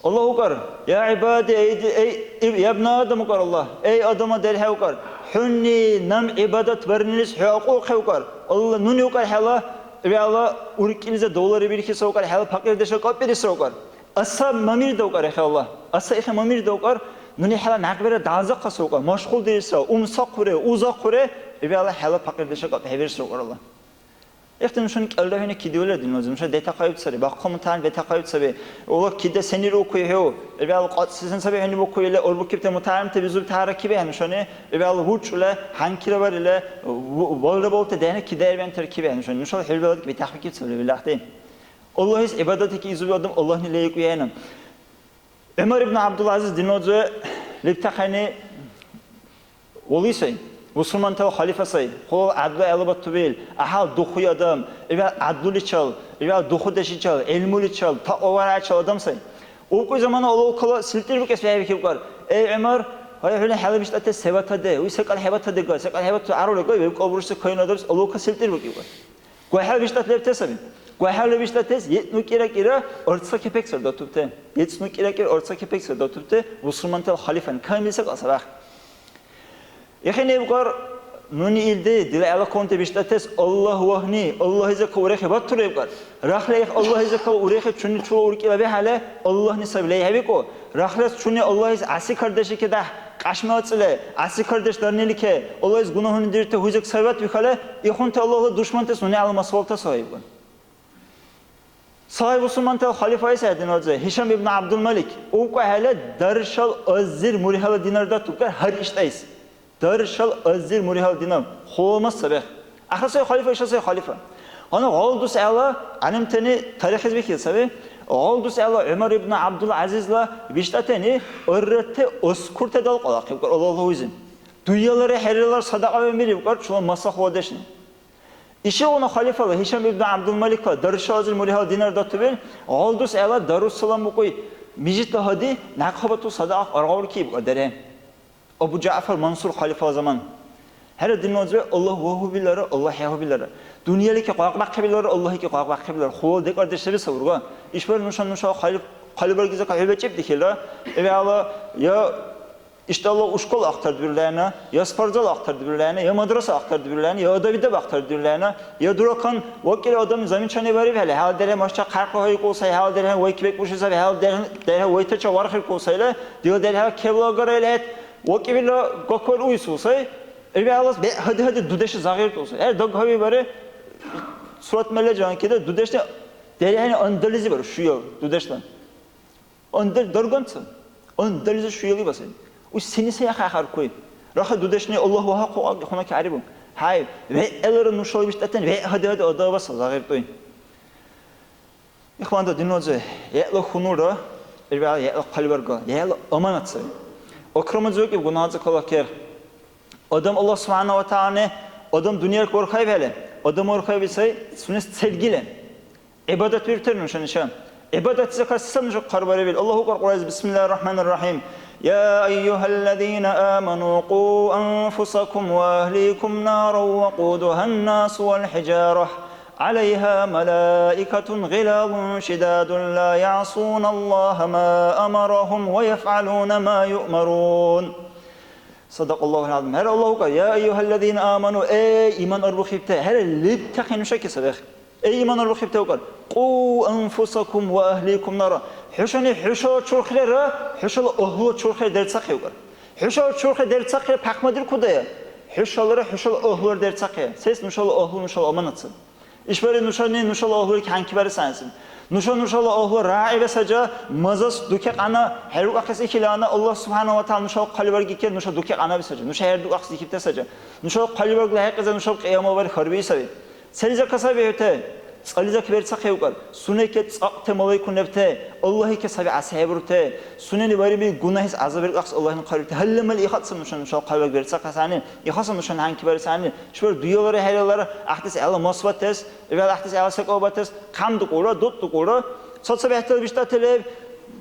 Аллагь укӀар, я гӀибади, эй, ди-, эй, иб-, я бна Адам, укӀар Аллагь, эй, Адама дерхӀе, укӀар, хӀуни наб гӀибадат барнилис хӀу акьухъе, укӀар. Аллагь, нуни, укӀар, хӀела вегӀла уркӀилиза давлари бирхьиса, укӀар, хӀела пакьирдешла кӀапӀбириса, укӀар. Аса мамирда, укӀар, ихе Аллагь. Аса ихе мамирда, укӀар, нуни хӀела някъбира дазахъаса, укӀар, машгъулдирисра, умсахъуре, узахъуре, вегӀла хӀела пакьирдешла кӀапӀ хӀебирса, укӀар Аллагь. Ихти нушани кӀелра хӀуни кидиули динлази, нуша детахъаиб сари, бахъал мутагӀялим бетахъаиб саби. Ула кида сенира укуй хӀу? ХӀябал кьацӀси сен саби хӀуни букуй или, урбукибти мутагӀялимти бизули тяхӀяракиби хӀед нушани, хӀябал гьучӀула, хӀянкила барили, в-, валра балути дехӀни кидаирбиан теркиби хӀед нушани. Нушала хӀулбала бетахъбикиб сабри, вилахъти. Аллагьис гӀибадатики изуби адам Аллагьни лейикӀуяйна. ГӀумар ибн ГӀябдулгӀязиз динлази лебтахъени вали сай, бусурмантала халифа сай, хъулал гӀядлу гӀелабатубил, гӀяхӀял духуй адам, гӀивял гӀядлуличал, гӀивял духудешичал, гӀилмуличал, такьва варгӀайчил адам сай. УбкӀуй замана улавкала силтӀирбукӀес бехӀбихьибкӀар: «Эй, ГӀумар, гьай, хӀуни хӀела биштӀати се батаде? Уй секӀал хӀебатадега, секӀал хӀебату гӀярулега, вебкӀал бурши кайна дарс», улавка силтӀирбукӀибкӀар. ГуяхӀял биштӀати лебте саби. ГуяхӀял биштӀатес ецӀну кӀира-кӀира арцла кепек сардатубте. ЕцӀну кӀира-кӀира арцла кепек сардатубте бусурмантала халифан камил секӀал сабахъ. Ихи небкӀар, нуни илди, дила гӀелакунти биштӀатес Аллагь вагьни, Аллагьизакал урехи батур лебкӀар. Рахли их Аллагьизакал урехи чуни чула уркӀила бихӀяли, Аллагьни саби лейхӀебикӀу. Рахлас чуни Аллагьис гӀясикардешикедяхӀ кьяшми ацӀили, гӀясикардеш дарнилике, Аллагьис гунагьуни дирути гьуйзак сарват бихӀяли, ихъунти Аллагьла душмантас нуни гӀяла масвалта сагъибган. Сай бусурмантала халифаэс гӀединадзе, Гьишам ибн ГӀябдулмалик, убкӀухӀели даршал азир мургьила динар датубкӀар гьар иштӀайс. Даршал азир мургьила динар, хъула мас сабехъ. Ахир сай халифа, иша сай халифа. Гьанна гъал дус гӀела гӀялимтани тарихлизи бихьили саби, гъал дус гӀела ГӀумар ибн ГӀябдул-ГӀязизла биштӀатани аррати аскурти далкьалахъибкӀар Аллагьла узи. Дуялара хӀеррилар садакьа вемирибкӀар чула масла хъуладешни. Ишигъуна халифала Гьишам ибн ГӀябдулмаликла даршал азир мургьила динар датубил, гъал дус гӀела Даруссалам букӀуй мижитла гьади някъ хабату садакьа аргъауркибкӀар даре. Абу ЖагӀфар Мансур халифала заман. ХӀера, динна узби, Аллагь вагьубилара, Аллагь хӀягьубилара. Дунъялики къакъбяхъибилара, Аллагьики къакъбяхъибилара. Хъулал декӀардеш саби ца урга. ИшбархӀи нуша, нуша хъали-, хъалибаргизахъа хӀу бекӀиб дихилра, хӀебиалла, я иштӀалла ушкул ахтардибирлайна, я спортзал ахтардибирлайна, я мадраса ахтардибирлайна, я адабидаб ахтардибирлайна, я дуракан вакӀили адам замечание барибхӀели, хӀяла дерхӀе машча хъярхъла гьайикӀул сай, хӀяла дерхӀе вайки бекӀ буши саби, хӀяла дерхӀе, дерхӀе вайтача вархиркул сайла, дила дерхӀе кевла агара или хӀед, вакӀибила гаквар уйсул сай, ХӀебиаллас бегӀ гьади-гьади дудешли загъиртӀуса. ХӀер даг гьавибари, сурат мерле жанкида дудешли дерихӀени андализи бару шуял дудешла. Андал дарганца, андализи шуял ибаси. Уй сени сай ахӀяркуй? Раха дудешни Аллагь вагьахъу хъунаки гӀярибу. Гьай, вегӀлара нушала биштӀатани вегӀ гьади-гьади адавас загъиртӀуй. Ихванда динназир, яла хьунулра, ирбагла яла хъалибаргла, яла аманат саби. Акрамадзуки гунагьцӀа калахъер. Адам Аллагь субхӀяна ва тагӀялани, адам дунъя урхаибхӀели, адам урхаиби сай, сунес цергили. ГӀибадат бирутер нушаниша. ГӀибадат закаси саб нуша хъарбарибил. Аллагь укар Кьуръайзи, бисмиллахир рахманир рахим. يا أيها الذين آمنوا قوا أنفسكم وأهليكم نارا وقودها الناس والحجارة عليها ملائكة غلاظ شداد لا يعصون الله ما أمرهم ويفعلون ما يؤمرون. صدق الله العظيم. ХӀера Аллагь укар, يا أيها الذين آمنوا, эй, иман арбухибти, хӀера лебтахъи нушаки сабехъ. Эй, иман арбухибти укар, قوا أنفسكم وأهليكم نارا. ХӀушани хӀушала чурхрера, хӀушала агьлула чурхре дерцахъи укар. ХӀушала чурхре дерцахъира пяхъмадиркудая. ХӀушалара хӀушала агьлура дерцахъи. Сес нушала агьлу, нушала аманат саби. ИшбархӀи нушани нушала агьлули хӀянкибарес гӀягӀнисири. Нуша нушала агьлу рагӀира саджа, мазас дукекьяна хӀерукахъес ихилана Аллагь субхӀяна ва тагӀяла нушала хъалибаргикер нуша дукекьянаби саджа. Нуша хӀердукахъес дихибти саджа. Нушала хъалибаргла хӀекьлиза нушаб кьиямала бархӀи хьарбии саби. Селизака саби хӀу те? ЦӀализа каберцахъевкӀар, сунеке цӀакьте малайкун лебте, Аллагьике саби гӀясихӀебурте, сунени бариби гунагьис гӀязабиркьахъес Аллагьни хъарибти. Гьалли-малли ихатса нушани нушала хъалибарг берцахъес гӀягӀнили, ихатса нушани гьанкибарес гӀягӀнили, чумар дуялара хӀералара гӀяхӀдес гӀела масватес, ибала гӀяхӀдес гӀела секӀал батес, хъямдукӀулра, дутӀдукӀулра, цацабехӀтала биштӀати леб,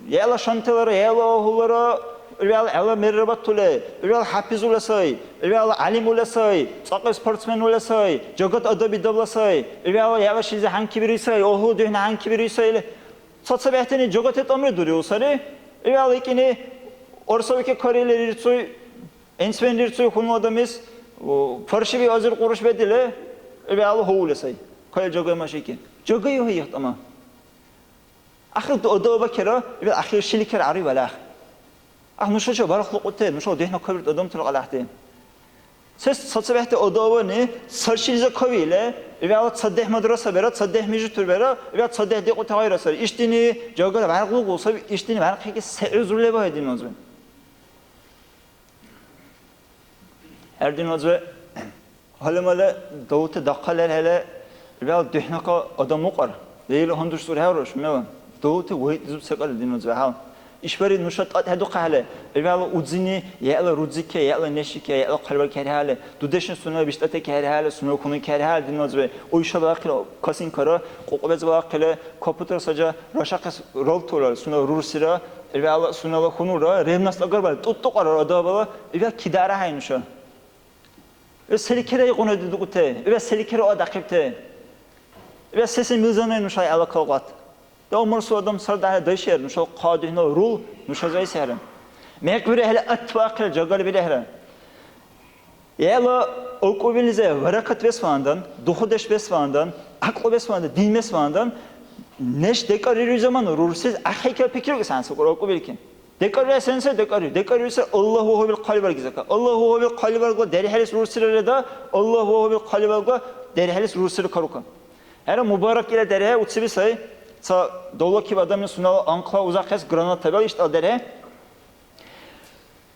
яла шанталара, яла агьлулара, ибала гӀела мерра батули, ибала хӀяпизула сай, ибала гӀялимула сай, цӀакьи спортсменула сай, жагат адабидавла сай, ибала яла шилизи гьанкибири сай, агьлу духӀна гьанкибири сай или. ЦацабехӀтани жагати тӀамри дуриу сари. Ибала икини орсавики карили рирцуй, инсвен рирцуй хьунул адамис, у, паршиби азир къуруш бедили, ибала гьули сай. Кай жагай машики. Жагай гьу ихтама. Ахир ду-, дуаба кера, ибил ахир шили кера ари валах. Ах, нушача барх лукьуте, нуша дехна кабирт адамтала кьалахте. Сес цацабехте одавани, царшилиза кавиле, ибила цаддех мадраса бера, цаддех мижитур бера, ибила цаддех декьути гъайра сари. Иштини жагала барх лугу саби, иштини барх хики се узурле багьадин узби. ХӀердин узби, гьалимала давти дахъал лерхӀела, ибила духӀнака адам укьар. Лейла гьандуршур хӀевра шумела. Давти вайти зуб секӀал дин узби хӀял. ИшбархӀи нуша тӀатӀхӀедухъахӀели, ибила удзини, яла рудзике, яла нешике, яла хъалибарг хӀерхӀели, дудешни сунела биштӀатеке хӀерхӀели, сунела хьунуйке хӀерхӀели дин узби. Уйша бахъира косинкара, кьукьбез бахъили, капутар сажа, рашахъес ралтула, сунела рурсира, ибила сунела хьунура, ревность агарбали, тӀутӀукьара адабала, ибила кидара хӀяй нуша. Ва селикира игъуна дудукӀути, ва селикира адахъибти. Ва сеси милзанай нуша гӀела калгъат. Да умурсу адам сар дагьра дайшер, нуша хъа духӀна рул, нуша зайсехӀра. МекъбирехӀела атвахъира жагали бирехӀра. ГӀела акӀубилизи варакат вес вандан, духудеш вес вандан, гӀякьлу вес вандан, дин вес вандан, неш декӀаррируй замана рурсис ахӀекӀал пикриукӀес гӀянса кӀур акӀубилки. ДекӀарра сен сай декӀарри? ДекӀарри сай Аллагь вагьубил хъалибаргизака. Аллагь вагьубил хъалибаргла дерхӀелис рурсира реда, Аллагь вагьубил хъалибаргла дерхӀелис рурсира карука. ХӀера, Мубарак ила дерхӀе уциби сай, ца давлакиб адамли сунела анхъла узахъес гранатабал иштӀал дерхӀе.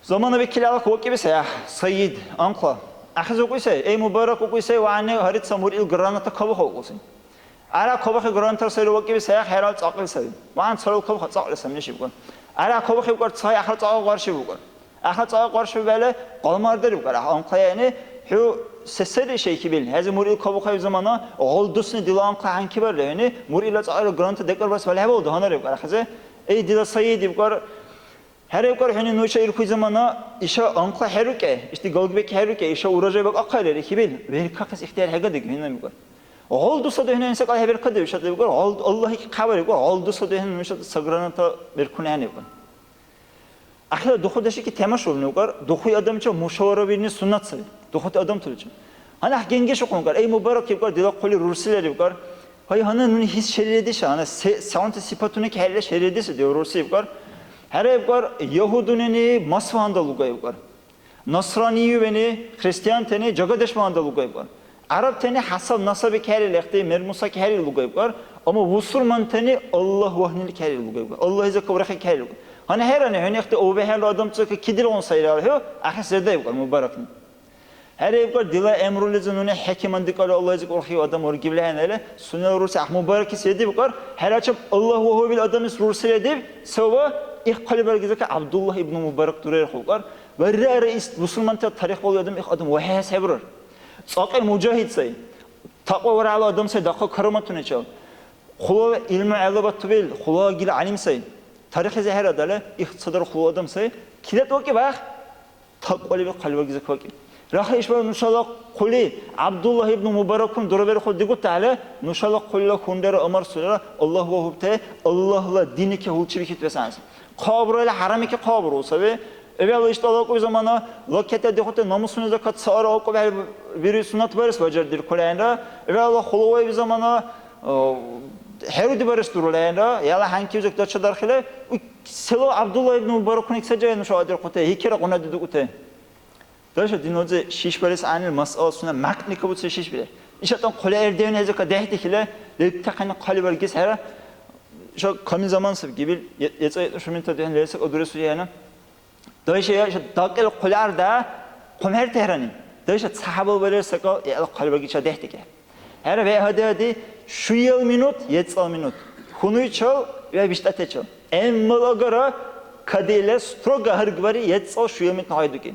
Замана бикили алак вакӀиби сай, ахӀ, Саид, анхъла. Ахиз укӀуй сай, эй, Мубарак укӀуй сай, ва гӀягӀни гьари ца мур ил граната кабуха укӀуси. Ара кабахъи гранатар сайри вакӀиби сай, ахӀ, хӀерал цӀакьли сай. Ва гӀян царал кабаха цӀакьли сай, нешиб кӀар. Ара кабахъи кӀар, цай ахъра цӀакьа къарши букӀар. Ахъра цӀакьа къарши букӀар. Гъалмар дариб кӀар, ахъ анхъла яни, хӀу се сари шейхибил. ХӀези мур ил кабухъаиб замана, гъол дусни дила анхъла хӀянкибарли хӀуни, мур ила цӀакьла граната декӀар барес валхӀебал дагьанариб кӀар, ахизи. Эй, дила Саид, иб кӀар, ХӀера, ибкӀар, хӀуни нуша ирхуй замана иша анхъла хӀерукӀе, ишди галгбекӀ хӀерукӀе, иша урожай бакӀахъалли, рихибил, веркахъес ихтияр хӀегадиги, хӀуни, ибкӀар. Гъол дуса духӀна инсакьа хӀебиркадив, ишад, ибкӀар, гъол, Аллагьики хъябар, ибкӀар, гъол дуса духӀна нуша ца граната биркуни хӀяни, ибкӀар. Ахила духудешики тема шурни, ибкӀар, духуй адамчи мушавара бирни суннат саби, духути адамтуличи. Гьанна гьанна генгешухъун, ибкӀар, эй, Мубарак, ибкӀар, дила хъули рурсилар, ибкӀар. Гьай, гьанна нуни гьис шерриадиша, гьанна се-, сегъунти сипатуни хӀерли шерриадиша, дила рурси, ибкӀар. ХӀера, ибкӀар, ягьудунини мас багьандан луга, ибкӀар. Насраниювани, христиантани жагадеш багьандан луга, ибкӀар. ГӀярабтани хӀясаб-насаби кахӀели лехӀти, мер-муса кахӀели луга, ибкӀар. Амма бусурмантани Аллагь вагьнили кахӀели луга, ибкӀар. Аллагьизи каврахъи кахӀели луга. Гьанна хӀерани, хӀуни ихти овехӀелра адамцака кидилгъун сайрал хӀу, ахӀес зеда, ибкӀар, Мубаракни. ХӀера, ибкӀар, дила гӀямрулизир нуни хӀякиман дикӀарли Аллагьлизи урхив адам ургибли хӀенайли, сунела рурси гӀяхӀ Мубаракис редибкӀар, хӀерачиб Аллагь вагьубил адамлис рурси редиб, савва их хъалибаргизака ГӀябдуллагь ибну Мубарак дурайрухъулкӀар, варрара ис бусурмантала тарих балуй адам, их адам вахӀхӀес хӀебурар. ЦӀакьил мужагьид сай, такьва варгӀала адам сай дахъал караматуначил. Хъулала гӀилму гӀелабатубил, хъулала гила гӀялим сай. Тарихлизи хӀерадали, ихцадара хъулала адам сай. Килат вакӀиб ахӀ? Такьвали хъалибаргизака вакӀиб. Рахли ишбар нушала хъули ГӀябдуллагь ибну Мубаракун дураберхъур дигутала, нушала хъулила хунрера Умар сулера Аллагь вагьубти, Аллагьла динники гьулчибихьибти вес гӀяхӀси. Хъа бурала хӀярамики хъа буру саби. Эбяла иштӀала акӀуб замана лакета дихути намусуни закат цаара акӀуб хӀебирули суннат барес бажардиркули ахӀенра. Эбяла хулаваиб замана, э, хӀеруди барес дурули ахӀенра. Яла хӀянкивзак дачадархили, уй, села ГӀябдулла ибн Мубаракуни ца жагьил нуша адирхъути, гьикира гъуна дидукӀути. Дальше динлизи шишбарес гӀягӀнили масъала сунна мякьни кабуцили шишбирехӀе. ИшатӀан хъули гӀердиуни хӀезака дехӀдихьили, лебтахъани хъалибаргес хӀера, иша камил замана саби гибил, е-, ецӀа-ецӀа шуминта духӀен лерсакӀа дуресулигӀена. Дайша, я иша дакьил хъулярда хъумхӀертехӀрани. Дайша ца хӀябал валер секӀал яла хъалибаргича дехӀдикӀехӀе. ХӀера, вегӀ гьади-гьади, шуял минут, ецӀал минут. Хьунуйчил ва биштӀатачил. Эммал агара, кадила строго гьаргбари, ецӀал шуял минутни гъайдукӀи.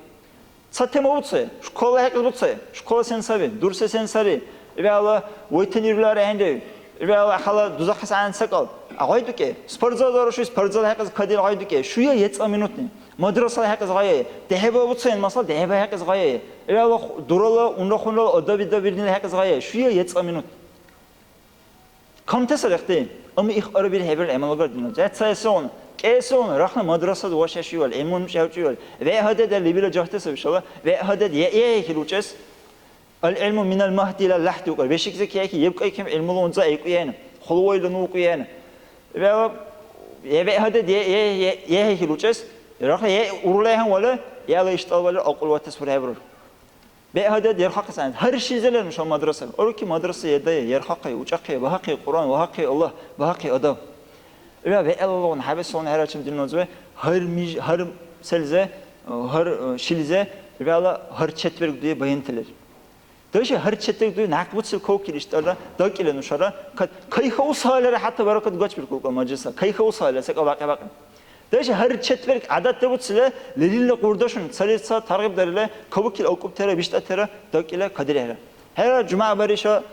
Ца тема буцая, школа хӀекьли буцая, школа сен саби, дурсри сен сари, вегӀла вайтани рулар ахӀенри, вегӀла хала дузахъес гӀягӀнили секӀал гъайдукӀи, спортзал даруши, спортзал хӀекьяс кадил гъайдукӀи, шуя ецӀал минутни. Мадрасала хӀекьяс гъайая, дехӀиба буцаен, масала, дехӀиба хӀекьяс гъайая. ХӀела дурала, унра-хунрала адаби-дабирнила хӀекьяс гъайая. Шуя ецӀа минут. Камти сарихти, амма их арабил хӀебирар гӀямалагар динна. Жагьцаэсигъуна, кӀиэсигъуна, рахла мадрасад вашашивал, гӀилму нушаучивал, вегӀ гьададали лебила жагьти саби, шала, вегӀ гьадад я-, яхӀихил учӀес. Ал-гӀилму минал магьди илал лахӀди укӀар. Вешикзи кехӀехи, ебкӀайким гӀилмула унза айкӀуяйна, хъулвайла ну укӀуяйна. ВегӀла, я вегӀ гьадад я-, я-, я-, яхӀихил учӀес, рахла я урулайхӀян вала, яла иштӀалвали акьулватес хӀурхӀебирар. БегӀ гьадад ярхъахъес гӀягӀниси. Гьар шилиза лер нуша мадраса. Уруки мадраса едая, ярхъахъи, учӀахъи, багьахъи Кьуръан, вагьахъи Аллагь, багьахъи адаб. Ва вегӀлалгъуна хӀябэсалгъуна хӀерачам динназиве, гьар миж-, гьар селизе, гьар, э, шилизе, вегӀла гьар четверг дуе баянти лер. Даже гьар четверг дуе някъ буцил кавкили иштӀалра, дакӀила нушара, кад-, кайхаусалара хӀятта баракат гачбиркулка мажлиса, кайхаусалара, секӀал бакьи-бакьи. Даже гьар четверг гӀядатдевуцила лерилра къурдашуни цалис ца таргъибдарили, кавакил акӀубтира, биштӀатира дакӀила кадирехӀе. ХӀера, жумягӀ бариша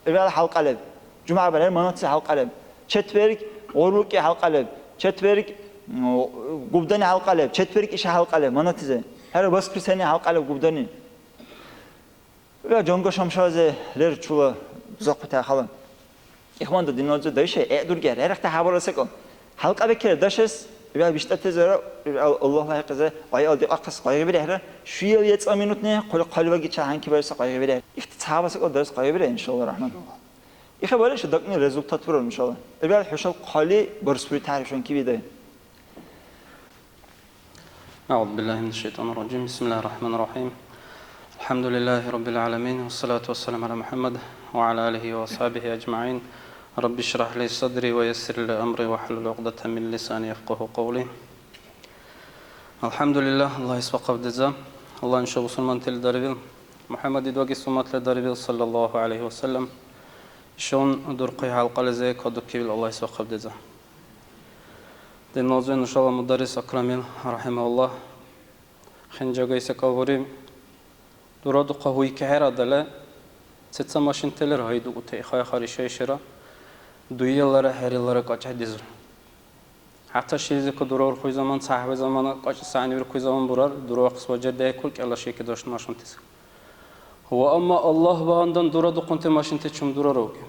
ивала хӀялкьа леб. ЖумягӀ бархӀи манатси хӀялкьа леб. Четверг гӀурбукӀи хӀялкьа леб. Четверг, м, губдани хӀялкьа леб. Четверг иша хӀялкьа леб манатизи. ХӀера, воскресенье хӀялкьа леб губдани. Ва жонго шамшазе лер чула бузахъути ахала. Ихванду динназир дайша, э, дургар, эрехта хабарла секӀал. ХӀялкьа бекира дашес, ва биштӀатезара, ва Аллагьла хӀекьизе, гъай алдикьахъес къайгъибирехӀра, шуял ецӀа минутни, хъули хъалибаги чахӀянки бареса къайгъибирехӀра. Ихти цаба секӀал дарес къайгъибирехӀе, иншалла рахман. Ихабари шу дакӀни результат бурар, иншалла. Ибял хӀушал хъали барсбури тяхӀяришан кибидай. أعوذ بالله من الشيطان الرجيم. بسم الله الرحمن الرحيم. الحمد لله رب العالمين، والصلاة والسلام على محمد وعلى آله وأصحابه أجمعين. رب اشرح لي صدري ويسر لي أمري واحلل عقدة من لساني يفقهوا قولي. الحمد لله، Аллагьис вакъф деза. Аллагь нуша бусурмантили дарвил, МухӀяммад идвагис умматли дарвил, саллаллаху гӀялайхи ва саллям. Ишгъуна дурхъи хӀялкьализи кадукибил Аллагьис вакъф деза. Динна узби, нушала мударрис Акрамил, рахӀимагьуллагь, хинжагайси кавгъури дурадухъа гьуйкехӀерадала, сеца машинталира гьайдукӀути ихъайхъар иша-ишира дуялара хӀерилара кьакьхӀедизур. ХӀятта шилизиркур дураурхуй заман, цахӀбай замана кьакьси гӀягӀнибиркуй заман бурар, дураухъес важардиайкур кӀела шекидашуни машинтис. Ва амма Аллагь багьандан дурадухъунти машинти чум дурара уги?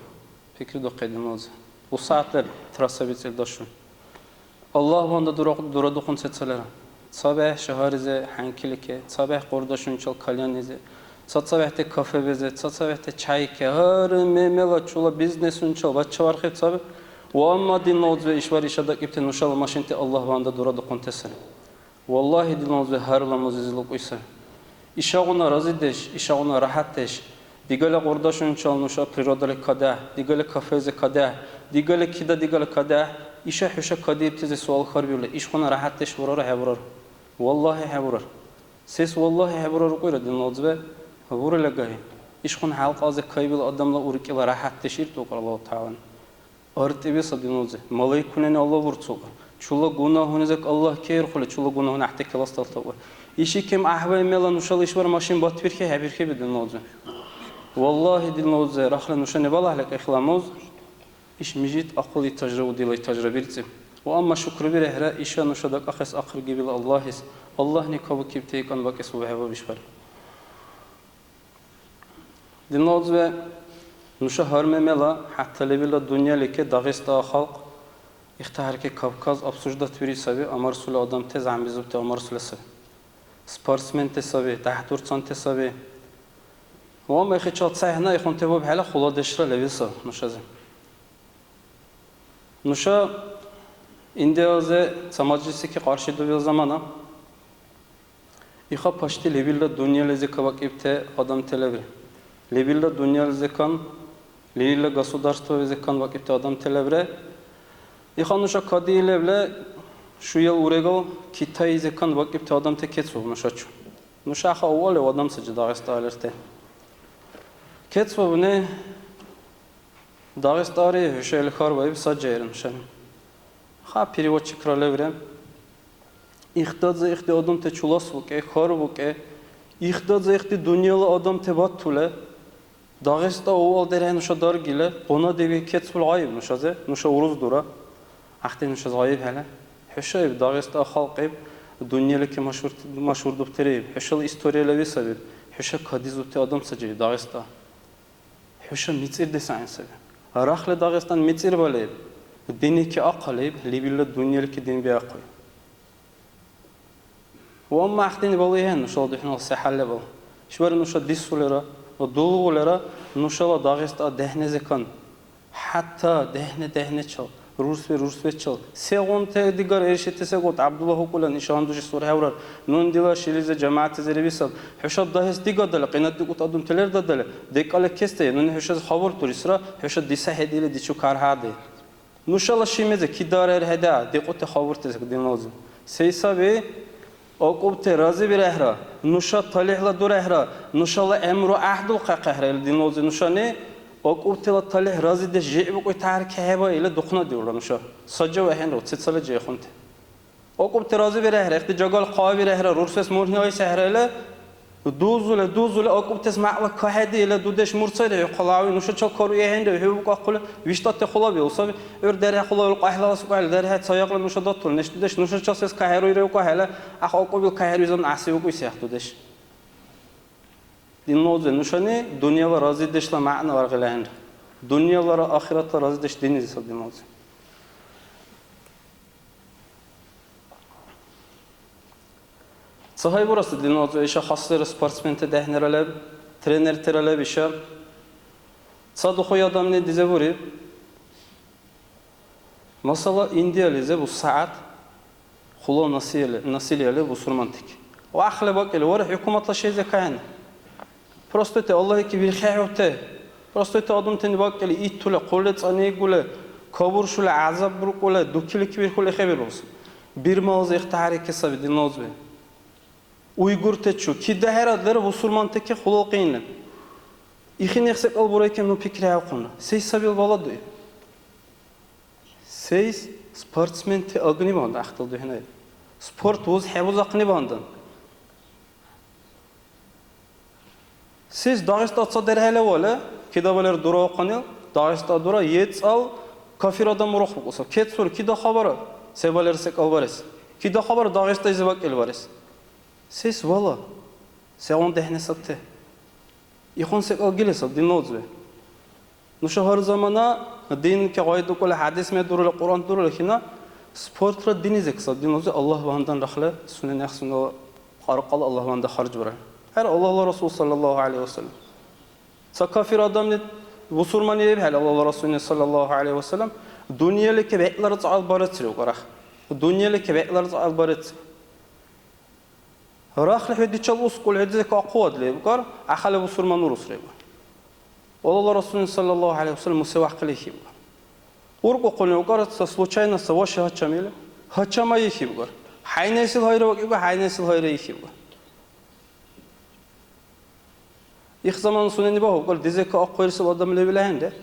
Пикридухъи, динна узби. УсягӀят лер трасса бицӀили дашуни. Аллагь ванда дура-, дурадухъун сецалира. ЦабехӀ шагьарлизи хӀянкили ке, цабехӀ къурдашунчил кальяннизи, цацабехӀти кафебизи, цацабехӀти чяйки, гьар мемела чула бизнесунчил бачавархиб цаби. Ва амма, динна узби, ишбар иша дакӀибти нушала машинти Аллагь ванда дурадухъунти сари. Валлагьи, динна узби, гьарла музизи лукӀуси сари. Ишагъуна разидеш, ишагъуна ряхӀятдеш, дигала къурдашунчил нуша природали кадехӀе, дигала кафезе кадехӀе, дигала кида-дигала кадехӀе, иша хӀуша кадиибтизи суал хьарбиули, ишгъуна ряхӀятдеш бурара, хӀебурар. Валлагьи, хӀебурар. Сес валлагьи хӀебурар укӀуйра, динна узби? Бурили аги. Ишгъуна хӀялкьализи кайбил адамла уркӀила ряхӀятдеш иртӀу укӀар Аллагьу ТагӀялани. АртӀиби саби, динна узби. Малайкунани Аллагь вурцулра. Чула гунагьуни зак Аллагь кайирхъули, чула гунагьуни гӀяхӀти класс далтабухъи. Иши кем гӀяхӀбай мела нушала ишбар машин батбирхьи, хӀебирхьеби, динна узби. Валлагьи, динна узби, рахли нушани балагьли кьяхӀла муз. Иш мижит ахъули этажра удила этажра бирцӀи. Ва амма шукрубирехӀра, иша нуша дакӀахъес ахъри гибил Аллагьис. Аллагьни кабукибти икӀан бакӀес убхӀебаб ишбар. Динна узби, нуша гьар мемела, хӀятта лебилра дунъялике Дагъиста халкь, ихтахӀерке Кавказ обсуждать вири саби, амарсули адамти, зянбизубти амарсули саби. Спортсменти саби, дяхӀдурцанти саби. Ва мехӀичил цахӀнайхъунти бубхӀела хуладешра левил саби нушази. Нуша Индиялизи ца мажлисике къаршидувил замана, иха почти лебилра дунъялизи кабакӀибти адамти лебри. Лебилра дунъялизикан, лебилра государствализикан бакӀибти адамти лебри. Иха нуша кадиилевли шуял урегал Китайзикан бакӀибти адамти кецӀбуб нушачу. Нуша хаввалев адам сари Дагъиста лерти. КецӀбубни Дагъистари хӀуша ил хьарбаиб саджаира нушани. Ха, переводчикра левре. Ихдази ихди адамти чулас букӀе, хьарбукӀе. Ихдази ихди дунъяла адамти батуле. Дагъиста увал дерхӀе нуша даргиле, къунадиби кецбул гъайиб нушази, нуша урус дура. Ахти нушази гъайибхӀели. ХӀуша иб Дагъиста халкь иб, дунъялики машгьурти-, машгьурдубтири иб. ХӀушала история леви саби. ХӀуша кадизути адам саджи Дагъиста. ХӀуша мицӀирдес гӀяйн саби. Рахли Дагъистан мицӀирбали иб. Диники ахъали иб, лебилла дунъялики дин биахъуй. Ва амма ахъдини балуй ахӀен нушала духӀнала се хӀял лебал. ИшбархӀи нуша дисулира ва дулгулира нушала Дагъиста дехӀнизекан. ХӀятта дехӀни-дехӀничил, рурсби рурсбичил, сегъунти-дигара иршити секӀулти ГӀябдулла хӀукӀулан иша гьандушес урхӀеврар. Нуни дила шилизи жамигӀятлизи ревисаб. ХӀушаб дагьес дигадали, къинаддикӀути адамти лердадали, декӀали кестая, нуни хӀушази хабар дурисра, хӀуша дисахӀед или дичу каргьади. Нушала шимизи кидархӀерхӀеда, дикьути хабуртази динлази. Сей саби? АкӀубти разибирехӀра, нуша талихӀла дурехӀра, нушала гӀямру гӀяхӀдулхъахъехӀра ил динлази нушани, акӀубтила талихӀ разидеш жиъбукӀуй тяхӀяр кахӀеба или духънадиулра нуша. Саджав ахӀенру, цецала жейхъунти. АкӀубти разибирехӀра, ихти жагал хъавирехӀра, рурсес мургьни айсехӀра или, дузули, дузули, акӀубтес мякьла кахӀеди или, дудеш мурт сайри, хӀу хъалави, нушачал каруй ахӀенри, хӀу букӀахъули, виштӀати хъулабиуб саби. ГӀур дерхӀе хъулабил къяхӀлалас укӀахӀели, дерхӀе ца якьла нуша датур, неш дудеш, нуша часес кахӀеруйра укӀахӀели, ахъ акӀубил кахӀеруй заман гӀясивикӀуй сехӀ дудеш. Динлази нушани дунъяла разидешла мягӀна аргъили ахӀенра. Дунъялара ахиратла разидеш диннизи саби динлази. Ца гьайбураси динлази иша хаслира спортсменти дехӀнира леб, тренертира леб иша. Ца духуй адамли дизе буриб. Масала, Индиялизи бусягӀят хъула насилие, насилиели бусурмантики. Ва ахъли бакӀили, вара хӀукуматла шайзи кайна. Просто ити Аллагьики вирхехӀевте. Просто ити адамтани бакӀили, итули, хъули цӀанигули, кабуршули, гӀязаб буркӀули, дукили кибирхули хӀебирус. Бирмализи ихтахӀярики саби динлазби. Уйгуртачу, кида хӀерадлира бусурмантаки хъулал къинлин. Ихини секӀал бурайкен ну пикриаухъунра. Сей сабил баладу? Сей спортсменти агни банда ахтал духӀнай. Спорт вуз хӀебузахъни бандан. Сис Дагъиста ца дерхӀела вале, кида балер дураухъанил, Дагъиста дура, ецӀал кафир адам урухбукӀуса. Кецур, кида хабара, се балер секӀал барес? Кида хабар Дагъиста изивакӀил барес? Сис вала? Сегъуна дехӀни сабти? Ихъун секӀал гили саб, динла узби. Нуша гьар замана динки гъайдукӀули, хӀядис медурули, Кьуръан дурули хина, спортра динизек саб, динла узби, Аллагь багьандан рахли сунени ахъ сунела къаркъала Аллагь багьандан харжбарахӀе. ХӀера, Аллагьла Расул саллаллаху гӀалайхи ва саллям. Ца кафир адамли бусурман иибхӀели, Аллагьла Расулни саллаллаху гӀалайхи ва саллям, дунъялики бегӀлара цӀакьал барецри укарах. Дунъялики бегӀлара цӀакьал барецри. Рахли хӀу дичал ускул, хӀу дизека ахъуадли, ибкар, ахали бусурман урус, ребу. Аллагьла Расулни саллаллаху гӀалайхи ва саллям мусе вахъили хибгар. УркӀухъуни укар, ца случайно ца ваши гьачам или, гьачама ихибгар. ХӀяйнайсил гьайра вакӀибга, хӀяйнайсил гьайра ихибгар. Их замана сунени багьубкӀар, дизека ахъуэрсил адам левил ахӀенри.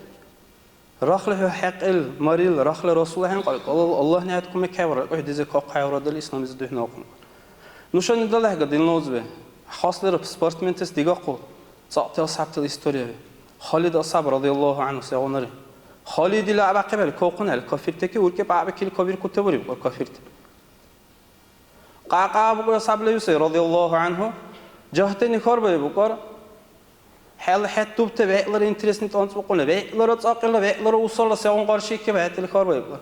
Рахли хӀу хӀекьил, марил, рахли Расул ахӀен кьалкӀа, Аллагь, Аллагьни хӀед кумек хӀевра, хӀу дизека ахъхӀевра дали исламлизи духӀнаухъун. Нушани далагьга, динла узби, хаслира спортсментас дигахъу цӀакьти асхӀябтала историяби. Халид асхӀяб радияллаху анхӀу сегъунари? Халид ила абяхъибхӀели, кавхъунхӀели, кафиртаки уркӀи пӀягӀбикили кабиркути буриб, кафирти. Кьакьа букӀули асхӀяб левси, радияллаху анхӀу, жагьтани хьарбаиб букӀар, хӀела хӀед дубти вегӀлара интересни тӀанцӀбукьуни, вегӀлара цӀакьила, вегӀлара усалра сегъуна къаршиикиб хӀед или хьарбаиб букӀар.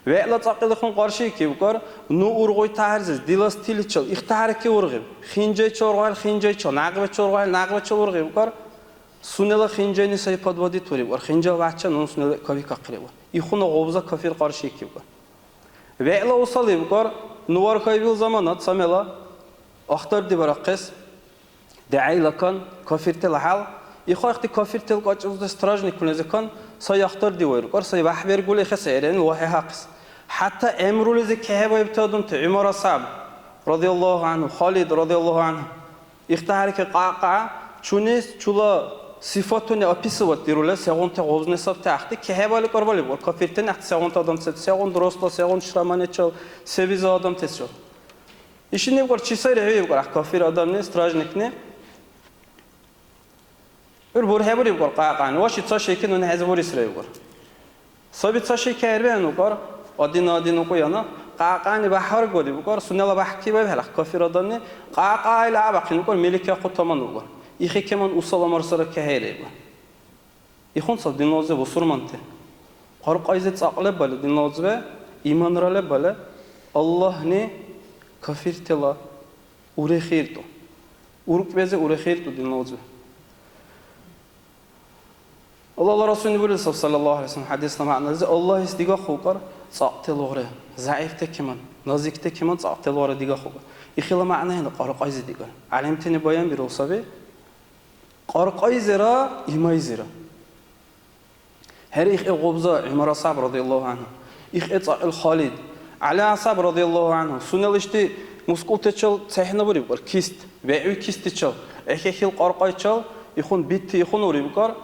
ВегӀла цӀакьилихъуна къаршиикиб букӀар, ну ургъуй тяхӀярзес, дила стиличил, ихтахӀярки ургъиб, хинжайчил ургъухӀели хинжайчил, някъбачил ургъухӀели някъбачил ургъиб букӀар, сунела хинжайни сай подводить буриб букӀар, хинжал вяхӀча нуни сунела кавикахъили букӀар. Ихъуна гъубза кафир къаршиикиб букӀар. ВегӀла усал ибкӀар, ну вархаибил замана ца мела ахтардибарахъес дигӀяйла кан, кафиртала хӀял. Ихъахъти кафиртала кьачӀалти стражникуназикан сай ахтардивайрукӀар, сай вяхӀбергули хес гӀерени вахӀхӀяхъес. ХӀятта гӀямрулизи кехӀебаибти адамти ГӀумар асхӀяб, радияллаху анхӀу, Халид, радияллаху анхӀу, ихтахӀярки кьакьа, чунес чула Сифатуни описывать дирули, сегъунти гъубзни сабти гӀяхӀти кехӀебали кӀарбали бур, кафиртани гӀяхӀти сегъунти адамтас, сегъун дурусла, сегъун шраманичил, се биза адамтасчил. Ишини ибгар чи сайри хӀу ибгар, гӀяхӀ кафир адамни, стражникни. ГӀур бурхӀебурибгар кьакьани, ваши ца шейки нуни хӀези бурисра ибгар. Саби ца шейки хӀербиан укар, один на один укуяна, кьакьани бяхӀаргули укар, сунела бяхӀки байбхӀела кафир адамни, кьакьа ила абяхъин укар, миликахъу таман укар. Ихи кеман усала марсара кехӀейрайба. Ихунцад динлази бусурманти. Кьаркьайзи цӀакь лебали динлазиве, иманра лебали, Аллагьни кафиртила урехи иртӀу. УркӀбези урехи иртӀу динлазиве. Аллагьла Расулни бурили саб, саллаллаху гӀалайхи ва саллям, хӀядисла мягӀнализи, Аллагьис дигахъу укар цӀакьти лугъри, зягӀипти кеман, назикти кеман цӀакьти лугъри дигахъу укар. Ихила мягӀна хӀела кьаркьайзи дигар. ГӀялимтани баянбирул саби, кьаркьайзира, имайзира. ХӀера, ихӀе гъубза ГӀумар асхӀяб радияллаху анхӀу, ихӀе цӀакьил Халид, ГӀяли асхӀяб радияллаху анхӀу, сунела ишди мускултачил цехӀна бурибкӀар, кист, бегӀуй кистичил, гӀехӀехил кьаркьайчил ихун битти ихун урибкӀар,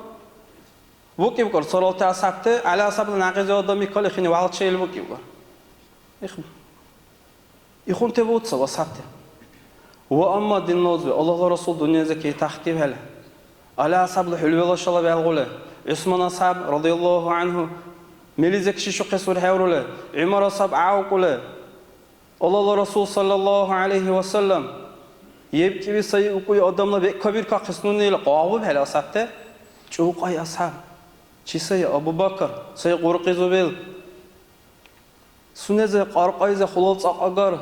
букибкӀар царалти асхӀябти, ГӀяли асхӀябла някъизи адам икали хини валча ил букибкӀар. Их. Ихунти буца ва сарти. Ва амма динна узби, Аллагьла Расул дунъязи кетахъибхӀели, ГӀяли асхӀябла хӀулбала шала вялгъули, ГӀусман асхӀяб, радияллаху анхӀу, милизи кшишухъес урхӀеврули, ГӀумар асхӀяб гӀявкӀули, Аллагьла Расул, саллаллаху гӀялайхи ва саллям, ебкӀиби сай укуй адамла бекӀ кабиркахъес нуни ил къагъубхӀели асхӀябти, чӀукьай асхӀяб, чи сай Абу Бакр, сай Кьуркьи Зубел. Сунезе, кьаркьайзе хулал цӀакь агар,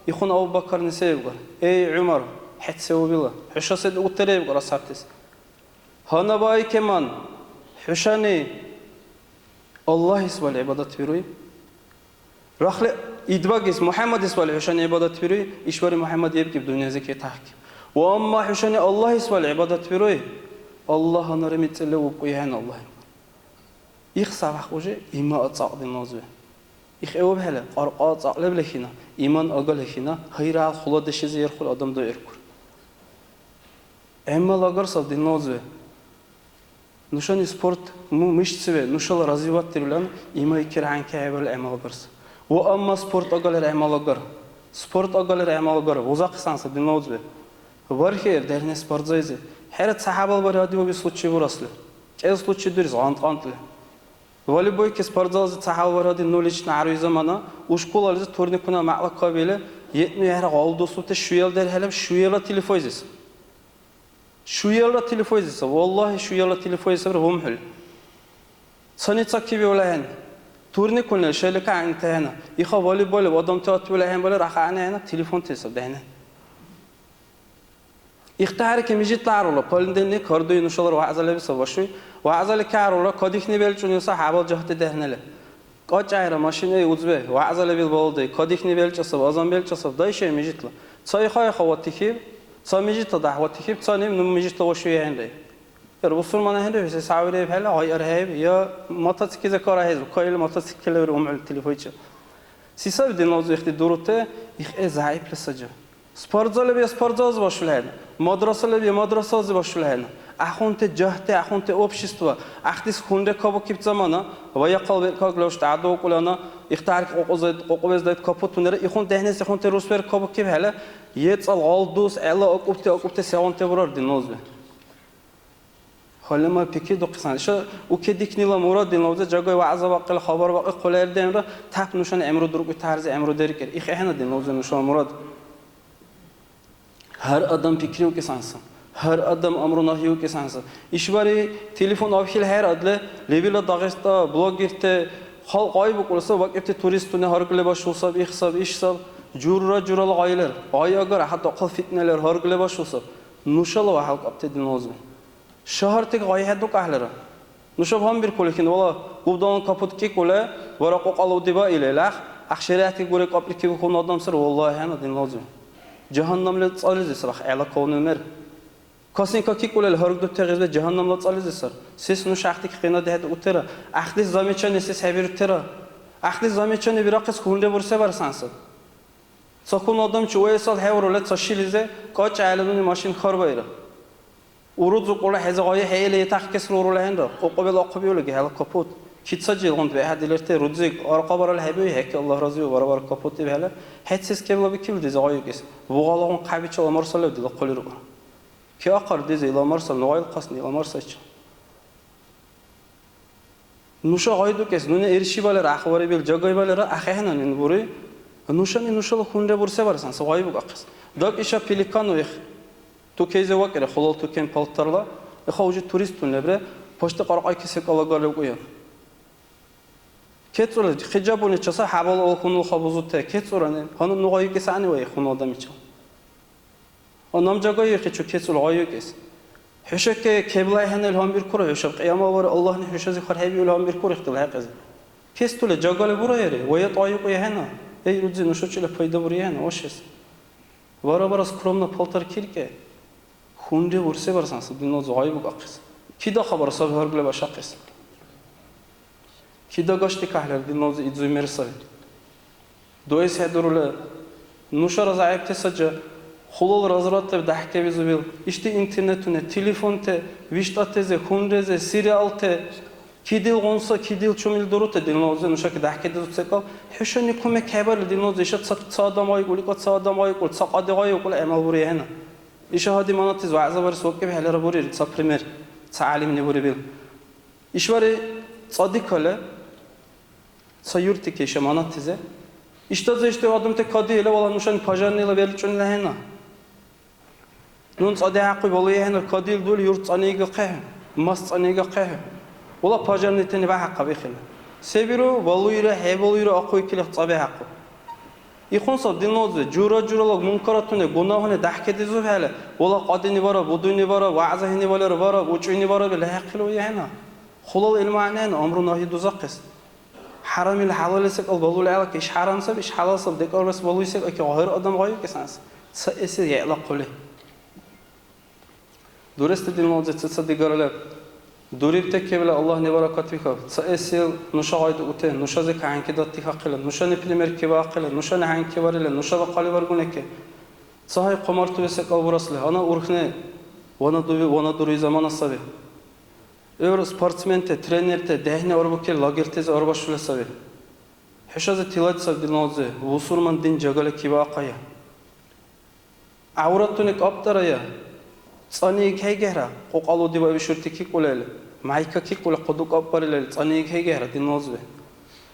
ихъун Абу Бакарни се ибгар: «Эй, ГӀумар, хӀед се убила? ХӀуша се дигутира?» — ибгар асхӀябтас. «Гьанна баикеман, хӀушани Аллагьис вал гӀибадат бируй. Рахли идбагис, МухӀяммадис вал хӀушани гӀибадат бируй, ишбари МухӀяммад ебкӀиб дунъязи кетахъиб. Ва амма хӀушани Аллагьис вал гӀибадат бируй, Аллагь гьаннара мицӀирли убкӀуй ахӀен, Аллагь». Их савяхъ уже има ацӀакь динна узби. Их гӀевубхӀели, кьаркьа ацӀакь лебли хина, иман агали хина, гьайрал хуладешизи ирхъули адам дуиркур. ГӀямал агар саб динна узби. Нушани спорт, му-, мышцаби нушала развивать дирулан, има икир гьанкӀ хӀебали гӀямал агар саб. Ва амма спорт агалер гӀямал агар. Спорт агалер гӀямал агар. Узахъисан саб динна узби. Бархьер дерхӀни спортзализи. ХӀера, ца хӀябал бархӀи адиуби случай бурасли. КӀел случай дурис гъант-гъантӀли. Волейбойки спортзалзи ца хӀябал бархӀи ади, ну лично гӀяруй замана, у школализи турникуна мякьла кабили, итну яра гъал дусути шуял дерхӀелаб шуяла телефойзис. Шуялра телефойзи саб, валлагьи, шуялра телефойзи сабри гьумхӀули. Цани ца кибиули ахӀен. Турникуни шелика гӀягӀнити ахӀенна. Иха волейболли адамти атули ахӀен бали, рахъа гӀягӀни ахӀенна, телефонти саб дехӀни. Ихтиярки мижитла гӀярула, понедельник, гьардуй нушалра вягӀза леби саб вашуй. ВягӀзали кагӀрула, кадихни белчӀуни саб хӀябал жагьти дехӀнили. Кьакьайра машинай узби, вягӀза лебил балудай, кадихни белчӀа саб, азан белчӀа саб, дайшай мижитла. Ца иха-иха ватихьиб, ца мижитла дяхӀ ватихьиб, ца ним ну мижитла вашуй ахӀенрай. Яр бусурман ахӀенри, се сявирехӀе хӀела гъай архӀяйиб, я мотоциклизи карахӀезу, кайли мотоцикллеври умхӀули телефойчи. Се саби динна узби ихти дурути, ихӀе зягӀипли саджа. Спортзалли бе спортзалзи башули ахӀенну, мадрасали бе мадрасализи башули ахӀенну. Ахунти жагьти, ахунти общество, ахтис хунре кабукиб замана, ва яхъал беркаг левшти гӀядукӀулана, ихтарки кьукьузайд-, кьукьубездайд капутунира, ихун дехӀнес ихунти рурсбер кабукибхӀели, ецӀал гъал дус гӀела акӀубти, акӀубти сегъунти бурар динна узби. Гьалимар пикридухъесан. Иша укедикнила мурад динла уза жагай вягӀза бакьили, хабар бакьи, хъули ирденра, тяп нушани гӀямру дуркӀутарзи гӀямру деркӀир. ИхӀехӀена динла уза нушала мурад. Гьар адам пикриукӀесанса. Гьар адам амру-нагьиукӀесанса. ИшбархӀи телефон абхьили хӀерадли, лебила Дагъиста блогерти халкь гъайбукӀули саб, вакӀибти туристуни гьаргли башул саб, их саб, иш саб. Жура-журала гъай лер. Гъай агара, хӀятта хъал фитна лер, гьаргли башул саб. Нушала ва хӀялкьабти динла узби. Шагьартеки гъайхӀедукӀахӀелира. Нушаб гьанбиркули хӀин, вала, убдалан капут кӀикӀули, вара кьукьала удиба или, лях, ахъ шаригӀятли гури кьапӀрикибухъун адам сар, валлагь, хӀена динла узби. Жагьаннамли цӀализи сар, ахъ гӀела кавнил мер. Косынка кӀикӀулил гьаргдути гъезли жагьаннамла цӀализи сар. Сес нуша ахъти кьина дехӀдиутира, ахъти замечание сес хӀебирутира, ахъти замечание бирахъес хьунри бурсебарсан сар. Ца хьун адам чи ваэсал хӀеврули ца шилизи кьачӀали нуни машин харбаира. Урузукъула хӀези гъайи хӀеили итахъкесли урули ахӀенра, кьукьубил ахъубиули гехӀела капут. Кицаджи илгъуна бехӀ дилирти рудзик аркьабарал хӀебиуи, хӀекки Аллагь разиу, барабар капут ибхӀели, хӀед сес кевлабикили дизи гъайикӀес. Бугъалагъун хъябичила марса лев дила хъулиркур. Киахъар дизи ила марса, ну гъайлахъасни ила марсайчи. Нуша гъайдукӀес, нуни иршибалира, ахъварибил жагайбалира ахӀехӀенанин бури. Нушани нушала хунри бурсебарес анса гъайбукӀахъес. Даг иша пеликану их. Тукейзи вакӀира, хулал тукен палтарла. Иха уже туристун лебре, почти кьаркьайки секӀал агарли укӀуя. КецӀули хиджабуни чеса хӀябал алхунул хабузуте, кецӀурани, гьанна ну гъайикӀес гӀягӀни ваи хунул адамичил. Ва наб жагайихъи чу кецӀул гъайикӀес. ХӀуша ке-, кебла ахӀенал гьанбиркур хӀушаб, кьиямалвар Аллагьни хӀушази хъархӀебиули гьанбиркур ихтила хӀекьязи. Кестули жагали бурайри, ва ятӀа гъайикӀу ахӀена. Эй, рудзи, нуша чула пайда бури ахӀена, вашес. Бара-бара скромно палтар киркӀе. Хунри урсебарсан саб динлази гъайбукӀахъес. Кида хабар саби гьаргла башахъес. Кида гашти кахӀлар динлази идзуй мер саби. Дуэс хӀедурули, нушара зягӀипти саджа, хулал разврат леб дяхӀкебизубил, ишди интернетуни, телефонти, виштӀатези, хунрези, сериалти, кидилгъунса, кидил чумил дурути динлази нушаки дяхӀкедизур секӀал, хӀушани кумек хӀебарили динлази, иша ца, ца адам гъайикӀули, ца адам гъайикӀули, ца кьади гъайикӀули гӀямал бури ахӀена. Иша гьади манатиз вягӀза барес вакӀибхӀелира бурир, ца пример, ца гӀялимли бурибил. ИшбархӀи цӀадикали, ца юртики иша манатизи. Иштази ишди адамти кадиили, вала нушани пожарныйла белчӀунила ахӀена. Нун цӀадихӀяхъуй балуй ахӀенра, кадил дули юрт цӀанигахъехӀе, мас цӀанигахъехӀе. Вала пожарныйтани багьахъа бихили. Се биру, балуйра, хӀебалуйра, ахъуй килихъ цӀабихӀяхъу. Ихъунсав динлази жура-журала мункаратуни, гунагьуни дяхӀкедизурхӀели, вала кьадини бара, будуни бара, вягӀза гьини валера бара, учӀуни бара, лехӀяхъили уяхӀена. Хулал гӀилму гӀягӀниану, амру-нагьи дузахъес. ХӀярамил хӀялалли секӀал балули гӀелаки, иш хӀярам саби, иш хӀялал саби, декӀарбарес балуй секӀаки, гъайра адам гъайукӀес гӀягӀнис. Цаэсил гӀела хъули. Дурести динлази ца-ца-дигарли дурибти кебли Аллагьни баракат бихьаб. Цаэсил нуша гъайдукӀути, нушази кахӀенкидат дихьахъили, нушани пример кебаахъили, нушани хӀянкиварили, нушала хъаливаргунеки. Ца гьай хъумартули секӀал бурасли, гьанна урхни вана дуби-, вана дуруй замана саби. ГӀур спортсменти, тренерти дехӀни арбукили лагерьтизи арбашули саби. ХӀушази тилади саби динлази, бусурман дин жагали кибаахъая. ГӀявратуни кӀапӀдарая. ЦӀани икхӀейгехӀра, кьукьялуди баиб шурти кикӀулел, майка кикӀули хъуду кӀапӀбарилел, цӀани икхӀейгехӀра динлазибе.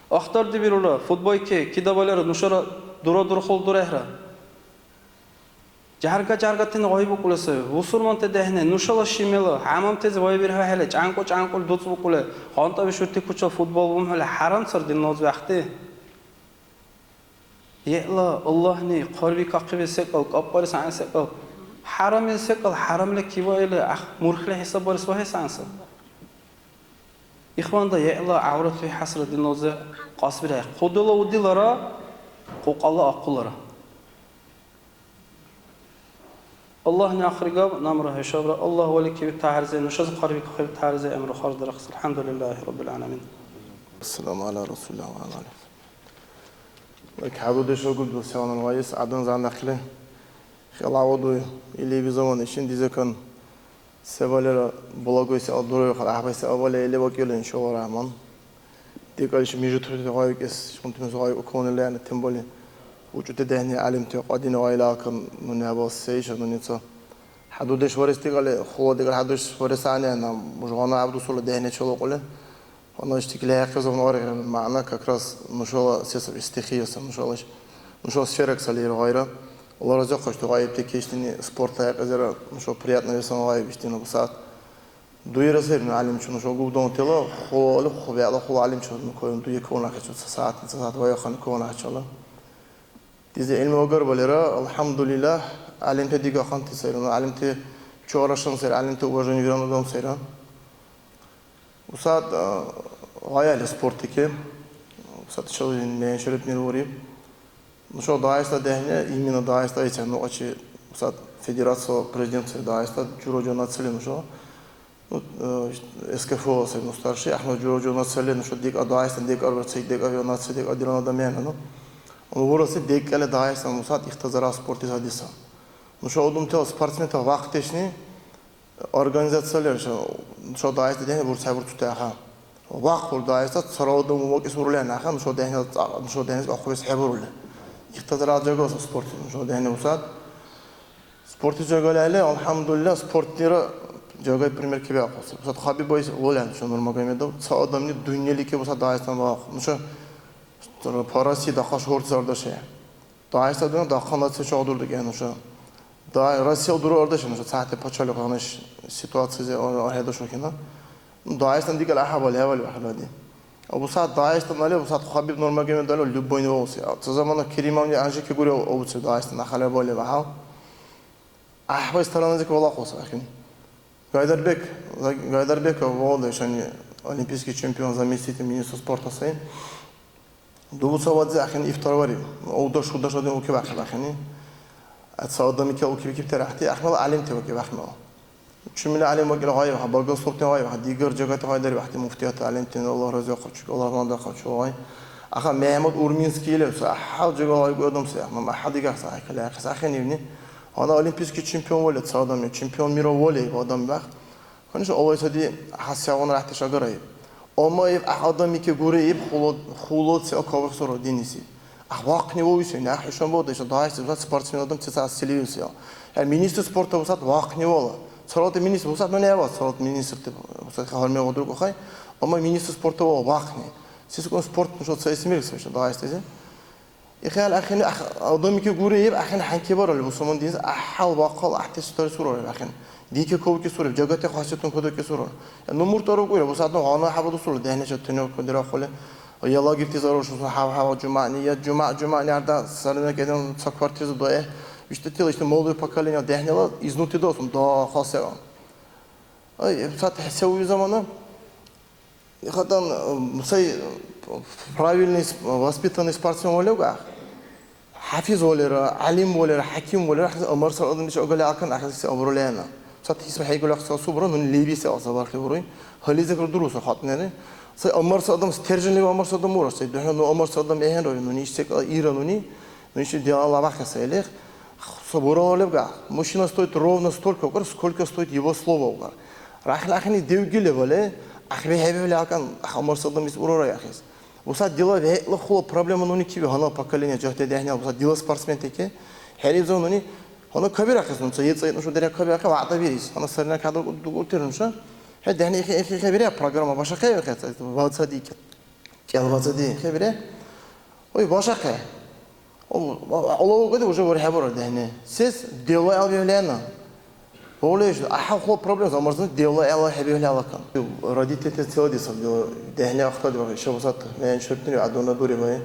Ахтардибирулра, футбойки, кидабалира нушара дурадурхъул дурехӀра. Жярга-жяргатани гъайбукӀули саби. Бусурманти дехӀни, нушала шимала, хӀямамтази вайбирхӀехӀели, чӀянкӀу-чӀянкӀули дуцӀбукӀули, къантӀа бишурти кучала футбол бумхӀели, хӀярам сар динлази вяхъти. ГӀела Аллагьни хъарбикахъибил секӀал, кӀапӀбарес гӀягӀнил секӀал, хӀярамил секӀал хӀярамли киваили, ахъ, мурхьли хӀисаббарес вагьес гӀягӀнисаб. Ихванда, гӀела гӀяврат вихӀясра динлази кьасбирехӀе. Хъудала удилара, кьукьяла ахъулара. Аллагьни ахъри габ, намра хӀушабра, Аллагь валикиб тяхӀярзи, нушази хъарбикахъиб тяхӀярзи гӀямру харждарахъес. АлхӀямдулиллахи Раббил гӀаламин. Ассаламу гӀяла Расулиллагь ва гӀяла алигьи. Вай, хӀядурдеш агубил севан ваэс, адам занахъли хӀела авадуй, или визован ичин дизакан. Се валера балагуси алдурави хъа гӀяхӀбайси авали или вакӀили, иншалла рахман. ДекӀарли мижитурти гъайикӀес, шкунтимес гъайикӀу калунила, яни, тем более, учӀути дехӀни гӀялимти кьадини гъайла алкан нуни хӀябал се иша нуница. ХӀядурдеш варес декӀарли, хула декӀар хӀядурдеш варес гӀягӀнияна, мужгъана гӀябдусула дехӀни чалукьули. Гьанна ишди килихӀяхъес гьунагъри мягӀна как раз нушала се саби, стихия саби, нушала иш-, нушала сферак сали ил гъайра. Алла разихъур ишди гъайибти киштини спортла хӀекьлизира нушала приятно весан гъайиб ишдина бусягӀят. Дуира сари ну гӀялимчи нушала губдантила хъули хъу бегӀла хъула гӀялимчи ну кайун дуя каван ахӀечил ца сягӀят, ца сягӀят ваяхъани каван ахӀечила. Дизи гӀилму агарбалира, алхӀямдулиллагь, гӀялимти дигахъанти сайра, ну гӀялимти чугӀрашан сайра, гӀялимти уважение виран адам сайра. Усад, а, гъайяли спортики. Усад шалин мегьаншариб мер буриб. Нуша Дагъиста дехӀни, именно Дагъиста ицен нукьачи, усад федерацияла президент сай Дагъиста, жура-жура нацили нуша. Ну, э, С К Ф сай, ну, старший, ахмад жура-жура нацили нуша декӀа Дагъиста, декӀа арбар цай, декӀа вио наци, декӀа дирана дамена, ну. Ну, ураси декӀали Дагъиста, усад ихтазара спорти задиса. Нуша удумтала спортсментала вахтешни, Организация лер, ша, ша Дагъиста дехӀни бурцхӀебурцути аха. ВахъхӀур Дагъиста цараладан вакӀес урули анаха, нуша дехӀнила цӀа-, нуша дехӀнилис ахъвес хӀебурули. Ихтазар жагала спорт, нуша дехӀни усад. Спорти жагали ахӀели, алхӀямдулилла, спортнира жагай пример кебиахъуси. Усад Хабиб Байс лолян, нуша Нурмагомедов, ца адамни дунъялике усад Дагъистан вахъхӀу. Нуша по России дахъал шагьурти зардашая. Дагъиста дунъя дахъал наци чугӀдурдикӀен нуша. Да, Россияла дура ардаши нуша, цахӀти пачалихъ гьанаш ситуациязи архӀедашухъина. Ну, Дагъистан дигал гӀяхӀял левал вехӀлади. АбусягӀят Дагъистанали, абусягӀят Хабиб Нурмагомедовли любойни валуси. А ца замана Керимовни анжики гури абуциб Дагъистан ахалабали вахӀал. ГӀяхӀвай стороназик валахъус ахӀен. Гайдарбек, Гайдарбеков валули шани олимпийский чемпион, заместитель министра спорта сай. Дубуцавадзе ахӀен ифтарвариб. Удаш-удаш адам укибяхъиб ахӀени. Ца адамикел укибикибти ряхӀти ахӀмала гӀялимти вакӀиб ахӀмала. Чумила гӀялим вакӀила гъайбаха, Богословтани гъайбаха, дигар жагати гъайдариб ахӀти муфтиятла гӀялимтани, Аллагь разихъачи, Аллагь вандархъачи вай. Аха МяхӀяммад Урминский лев, ца гьал жагала гӀяйгу адам сай, ахӀмал гӀяхӀял дигахъес ахӀекалахъес ахӀен ибни. Гьанна олимпийский чемпион вале ца адам, чемпион мира вале иб адам бяхъ. Конечно, Аллагь исади хӀясигъуна гӀяхӀдеш агараиб. Амма иб гӀяхӀ адамике гури иб хӀула, хӀула ца кавихъсура динниси. ГӀяхӀ вахъни валуси, гӀяхӀ хӀушанбалда иша дагьес бусад спортсмен адам ца-ца селиуси. ГӀяхӀ министр спорта бусад вахъни вала. Цалалти министр бусад нуни гӀевал, цалалти министрти бусад хӀярмигъуна дургухъай. Амма министр спорта вала вахъни. Сескун спорт нуша цаэс мер саби иша дагьес тезе. ИхӀял ахӀен, ах-, адамике гури иб, ахӀен хӀянчи баралли, бусурман динс гӀяхӀял бахъал гӀяхӀти сутари сурариб ахӀен. Динке кавкӀи суриб, жагати хасиятун кадакӀи сурар. Я ну мурт арукӀира, бусягӀятну гьанна хӀябал дусурли дехӀначи тренировка дирахъули. Я лагерьти зарал шуса гьав-гьав жумягӀни, я жумягӀ-жумягӀни арда сарнакӀедан ца квартирза дуэхӀе. ВиштӀатила ишди молодое поколение дехӀнила изнутри дасун дахъал севан. Ай, сат хӀясивли замана. Ихатан, м, сай, м, правильный, с-, воспитанный спортсмен валевга, хӀяфиз валера, гӀялим валера, хӀяким валера, ахӀес амарсар адамличи агалиалкан, ахӀес се абрулена. Сат хӀисба хӀейгули ахъсал субра, нуни леби се алса бархли буруй. Гьализакра дуруса хатӀнери. Сай амарса адам, стержень леби амарса адам ура, сай духӀна ну амарса адам эхӀенра, нуни иш секӀал ира нуни, ну иш дила лавахъес элех. Сабурала лебга, мужчина стоит ровно столько, сколько стоит его слово, угар. Рахли ахини девги лебали, ахви хӀебиули акан, хамар садам ис урара яхис. Буса дила вегӀла хула проблема нуни киви гьанна поколение, жагьти дехӀнила, буса дила спортсмен теке. ХӀериза нуни, гьанна кабирахъес нуца, ецӀа итну шу деря кабирахъа, вягӀда бирис. Гьанна сарина кадра дугуртир нуша. ХӀе, дехӀни ихи, ихи, ихи биря программа, баша хӀейвихъес, вацадикӀ. КӀел вацади, ихи биря. Ой, башахъи. Аллагьу акбар, уже вархӀебарар дехӀни. Сес девла гӀял вегӀлена? Валеш, гӀяхӀял хъула проблема, замарзан девла гӀяла хӀебиухӀели алакан. Родительти цела дисаб дила дехӀни ахтардибарг, иша бусад, мягӀничебтири адуна дури бай.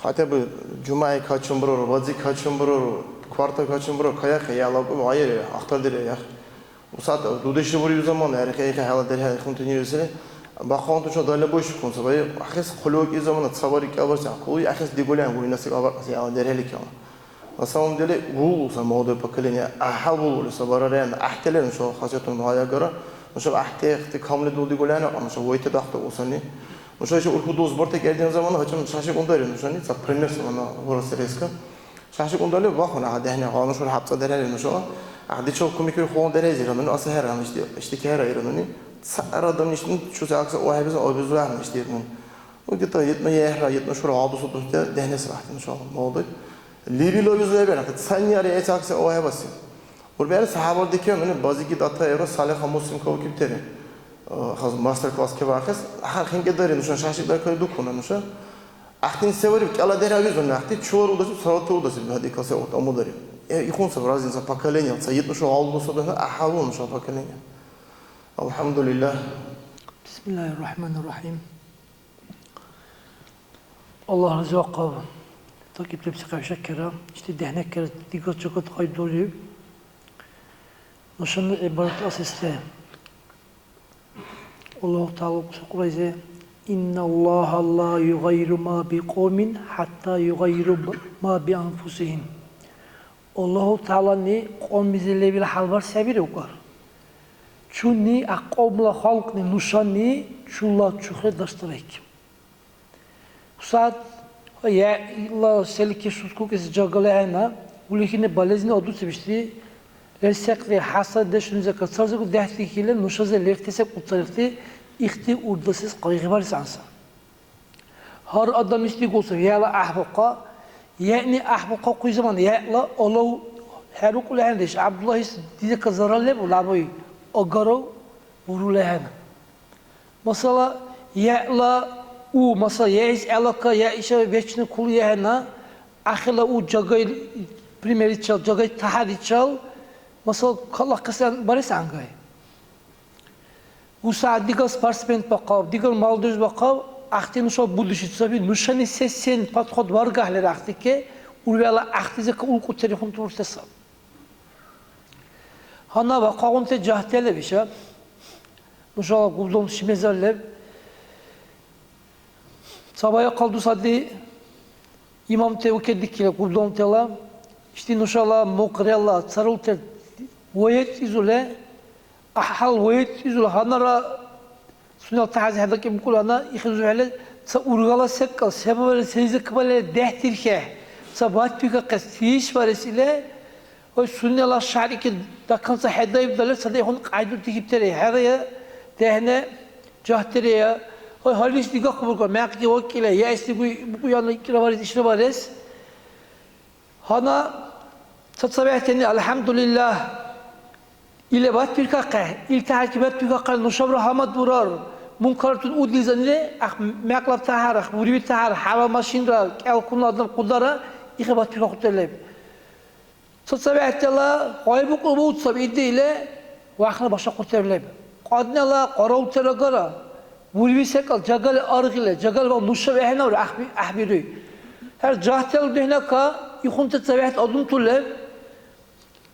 Хотя бы жумягӀи качун бурар, бази качун бурар, кварта качун бурар, каяхъи, я лакӀуби гъайри, ахтардири, я. Усад дудешли буриб замана, гӀергъи-гӀергъи хӀела дерхӀе ихунтани вируси, бахъал дучӀа дальнобойщикунца, вай, ахӀес хъулиукӀи замана ца бари кӀел барси ахъули, ахӀес дигули гӀянгули насиб абаркьси хӀела дерхӀеликала. На самом деле, вулуса молодое поколение, гӀяхӀял вулули сабара реально, гӀяхӀтели нуша хасиятуни гъайагара, нушаб гӀяхӀти ихти камли дул дигули гӀяна, нуша вайти дахъти усани. Нуша иши урху дус барти кӀердин замана, гьачам шашик ундари нушани, ца пример самана бурасирайска. Шашик ундарли вахуна, гьа, дехӀни гъану шура хӀябцӀа дерхӀели нушала. Гьа, дичал кумекбирхъулгъуна дерхӀезира нуни, аса хӀера, ишди, ишди кехӀера ира нуни. Ца-, ца-, ара адамни ишди чузи акса вахӀебизан, обезуяхӀна ишди нуни. Ну, где-то итну ехӀра, итну шура гъадусу духӀти дехӀнес рахӀти нушала, молодой. Либил обезуя бера, цани ари эца акса вахӀебаси. УрбехӀели ца хӀябал дикира нуни базиги датаира Салиха Муслим кавкибтири. Э, хаз мастер-класс кебаахъес. Ахъа хинкӀедари нуша, шашик даркали дукуна нуша. Ахтин се вариб, кӀала дерхӀе визуни ахти, чула рудасиб, цалати рудасиб, гьадикал се вакьта умудариб. Э, ихъун саб разница поколения, ца итну шу гъалгу сабехӀе, ахӀалу нуша поколения. АлхӀямдулиллагь. Бисмиллахир Рахманир Рахим. Аллагь разивахъав. ТӀакӀиб лебси хъайшакира, ишди дехӀнакира дигачагад кьяйдулри. Нушани гӀибрат асес ле. Аллагьу ТагӀяла Кьуръайзи, «Инналлагьа ла югъаййиру ма бикьавмин хӀятта югъаййиру б-, ма бианфусигьим». Аллагьу ТагӀялани кьавмлизи лебил хӀял барсхӀебиревкӀар. Чуни, а кьавмла халкьни, нушани чула чухъе даршдарайки. Усад, я, ила селики сускукӀес жагали ахӀена, улихини болезни адуциб ишди, Лерсехъли хӀясаддешуни закар царзагу дехӀдихьили нушази лерти секӀул царихъти ихти урдасес къайгъибарес гӀянса. Гьар адам ишдигулсив, яла гӀяхӀбухъа, яъни гӀяхӀбухъахъуй замана яъла алав хӀерукӀули ахӀенра, иш ГӀябдуллагьис дизека зарал лебу, лябуй, агарав, урули ахӀена. Масала, яъла у, масала, яэс гӀелака, я иша вечно кулуяхӀена, ахирла у жагай, примеричал, жагай тяхӀяричал, масала, калахъес барес гӀянгай. УсягӀят дигал спортсмен бахъал, дигал молодежь бахъал, ахъти нушала будущее саби, нушани се-сен подход варгахӀлира ахътике, урвяла ахътизека улкӀутери хӀунтӀурте саб. Гьанна бахъалгъунти жагьти леб иша. Нушала губдон шимезар леб. Ца баягъ калдусади имамти укедикили губдонтала, ишди нушала мукърела царулти ваэцӀизули, гӀяхӀял ваэцӀизули гьаннара Сунела тяхӀярзи хӀедакӀиб букӀулана, ихъ узухӀели ца ургала секӀал, се бале, селизи кабале дехӀдирхьехӀе, ца батбикахъес тиишбарес или, ой, сунела шягӀрикӀи даканца хӀедаиб далер, цадехӀун кьяйдурти гибтири, хӀера, я дехӀне жагьтири, я, ой, гьалис дигахъубургар, мякьги вакӀила, я эс дигуй букӀуяна икӀра барес, ишра барес. Гьанна цацабехӀтани, алхӀямдулиллагь, или батбиркахъехӀе, ил тяхӀярти батбиркахъали нушабра гьамадбурар, мункаратуни удлизанили, ахъ мякьлаб тяхӀяр, ахъ буриби тяхӀяр, хӀява машинра, кӀел-хьунул адам хъудара, ихъ батбиркахъутира леб. ЦацабехӀтала гъай букӀули буцаб илди или, вахъхӀила башахъутира леб. Кьаднила къараултира агара, буриби секӀал жагали аргъили, жагали ва нуша вехӀнавли гӀяхӀби-, гӀяхӀбируй. ХӀера, жагьтала духӀнака ихъунти цабехӀти адамтули леб.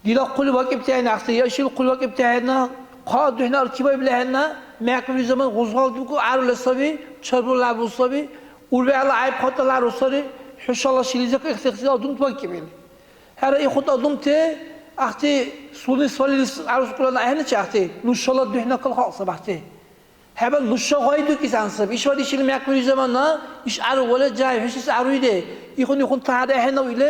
Дила хъули вакӀибти ахӀенна, ахъси я ишил хъули вакӀибти ахӀенна, хъа духӀна аркибаибли ахӀенна, мякьлули замана гъузгъалдибикӀу гӀярули саби, чарбули гӀябу саби, урвегӀла гӀяйб хатӀала гӀяру сари, хӀушала шилизир ихъси-ихъси адамти вакӀиб или. ХӀера, ихъути адамти ахъти сунес валилис гӀярусикӀулана ахӀеначи ахъти, нушала духӀнакала халкь сабахъти. ХӀябал нуша гъайдукӀес гӀян саби. ИшбархӀи шила мякьлули замана иш гӀяру валет жагьи хӀушес гӀяруйде. Ихъун-ихъун тяхӀяр ахӀенав или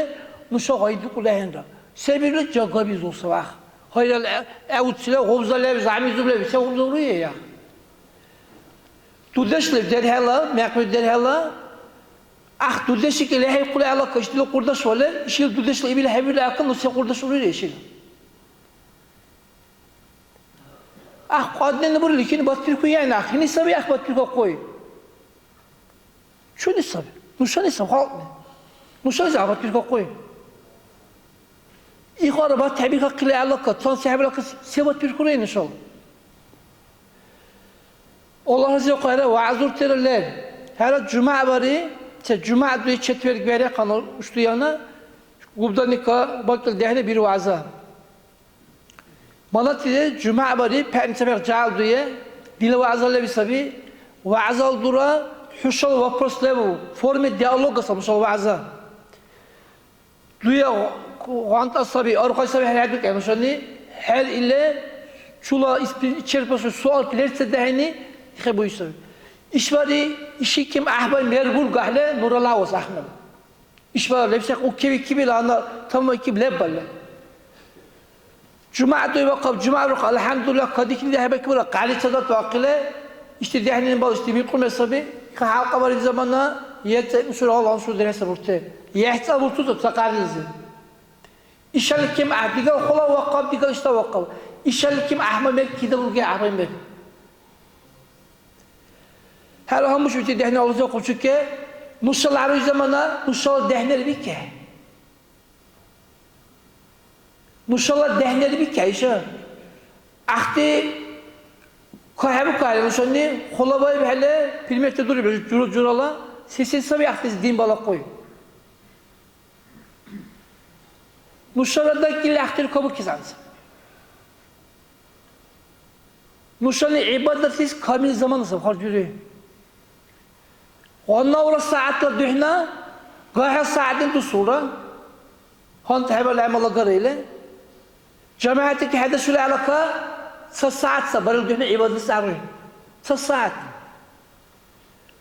нуша гъайдукӀули ахӀенра. Се бирули жагабизул савахъ. Гьайрал гӀе-, гӀевуцила гъубза леб, замизуб леб, се гъубза уруя, я? Дудеш леб дерхӀела, мякьлули дерхӀела. Ахъ, дудеш икили хӀейхъули гӀелака, ишдила къурдаш вале, ишил дудешла ибил хӀебиули акӀал, ну се къурдаш урури ишил? Ахъ, кьаднени бурили, хини батбиркуяйна, ахъ, хини саби ахъ батбиркахъуй. Чуни саби? Нушани саби, халкьни. Нушани саби батбиркахъуй. Ихара батхӀебиркахъили гӀелака, цан се хӀебирахъес се батбиркура нушала? Аллагь разихъу, хӀера, вягӀзуртира лер. ХӀера, жумягӀ бари, ца жумягӀ дуи, четверг бари, хъана уштуяна, губданика бакӀил дехӀри биру вягӀза. Малатили жумягӀ бари, пятница бегӀ жагьил дуи, дила вягӀза леби саби. ВягӀзал дура, хӀушала вопрос лебу, форме диалога саби хӀушала вягӀза. Дуя гъантӀа саби, аргъай саби хӀерхӀедукӀен нушани, хӀер или чула испи-, исчерпаси суалти лерцад дяхӀени хӀебуи саби. ИшбархӀи иши ким гӀяхӀбай мер бургахӀли нура лявас гӀяхӀмал. ИшбархӀи лебсехъ уккевикибил гьанна таманбикиб лебалли. ЖумягӀ дуйбахъаб, жумягӀ рухъа, алхӀямдулиллагь, кадикили дехӀбакӀибра, хъали цадат вахъили, ишди дехӀнини бал ишди бикьруме саби. Ха хӀялкьа барили замана, ецӀе ишура гьалгьаншура дерхӀес бурте. ЕхӀцӀа бурцуцаб ца хъалилизи. Ишали ким гӀяхӀ, дигал хъула вахъаб, дигал ишта вахъаб. Ишали ким гӀяхӀма мер, кида бурги гӀяхӀбай мер. ХӀела гьамушбити дехӀни алузахъуб чуке, нушала гӀяруй замана, нушала дехӀнери бикехӀе. Нушала дехӀнери бикехӀе, иша. ГӀяхӀти кахӀебукахӀели нушани, хъулабаибхӀели, примерти дуриб жура-журала, се-сен саби гӀяхӀтизи дин балахъуй. Нушара дакӀили ахтер кабукес анцӀ. Нушани гӀибадатлис камил замана саб харжбири. Гьаннавра сягӀятла духӀна, гахӀял сягӀятли дусулра. ГьанкӀ хӀебал гӀямал агара или. ЖамигӀятли хӀедашули гӀелака, ца сягӀят саб барил духӀна гӀибадатлис гӀяруй. Ца сягӀят.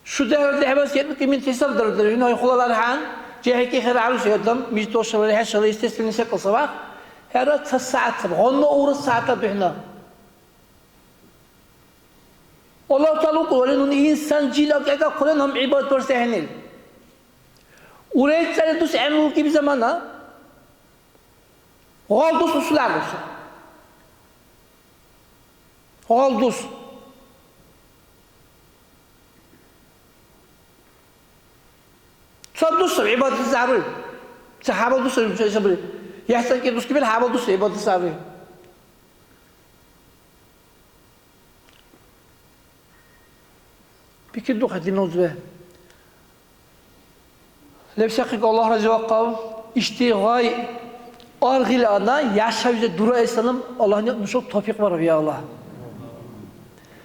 ШудехӀра дехӀбас хӀебикӀи минут хӀисабдару, дила хӀуна хӀулал архӀян, жехӀики хӀера гӀяруси адам, мижитошала, хӀешала, естественный секӀал сабах. ХӀера ца сягӀят саби, гьанна ура сягӀятла духӀна. Аллагь ТагӀяла укьули, нуни инсан, жин акӀекӀахъули, наб гӀибадат барес ахӀенил. УрегцӀали дус гӀямру киб замана, гъал дус усули агуса. Гъал дус. Ца дус гӀибадат саби. Ца хӀябал дус саби. ЯхӀцӀанкӀи дус кибил хӀябал дус гӀибадат саби. Пикридухъя, динна узби. Лебсахъи Аллагь разивахъав, ишди гъай аргъили ана, яшавизе дураэсалам, Аллагьни нушаб тавфикъ бараб, я Аллагь.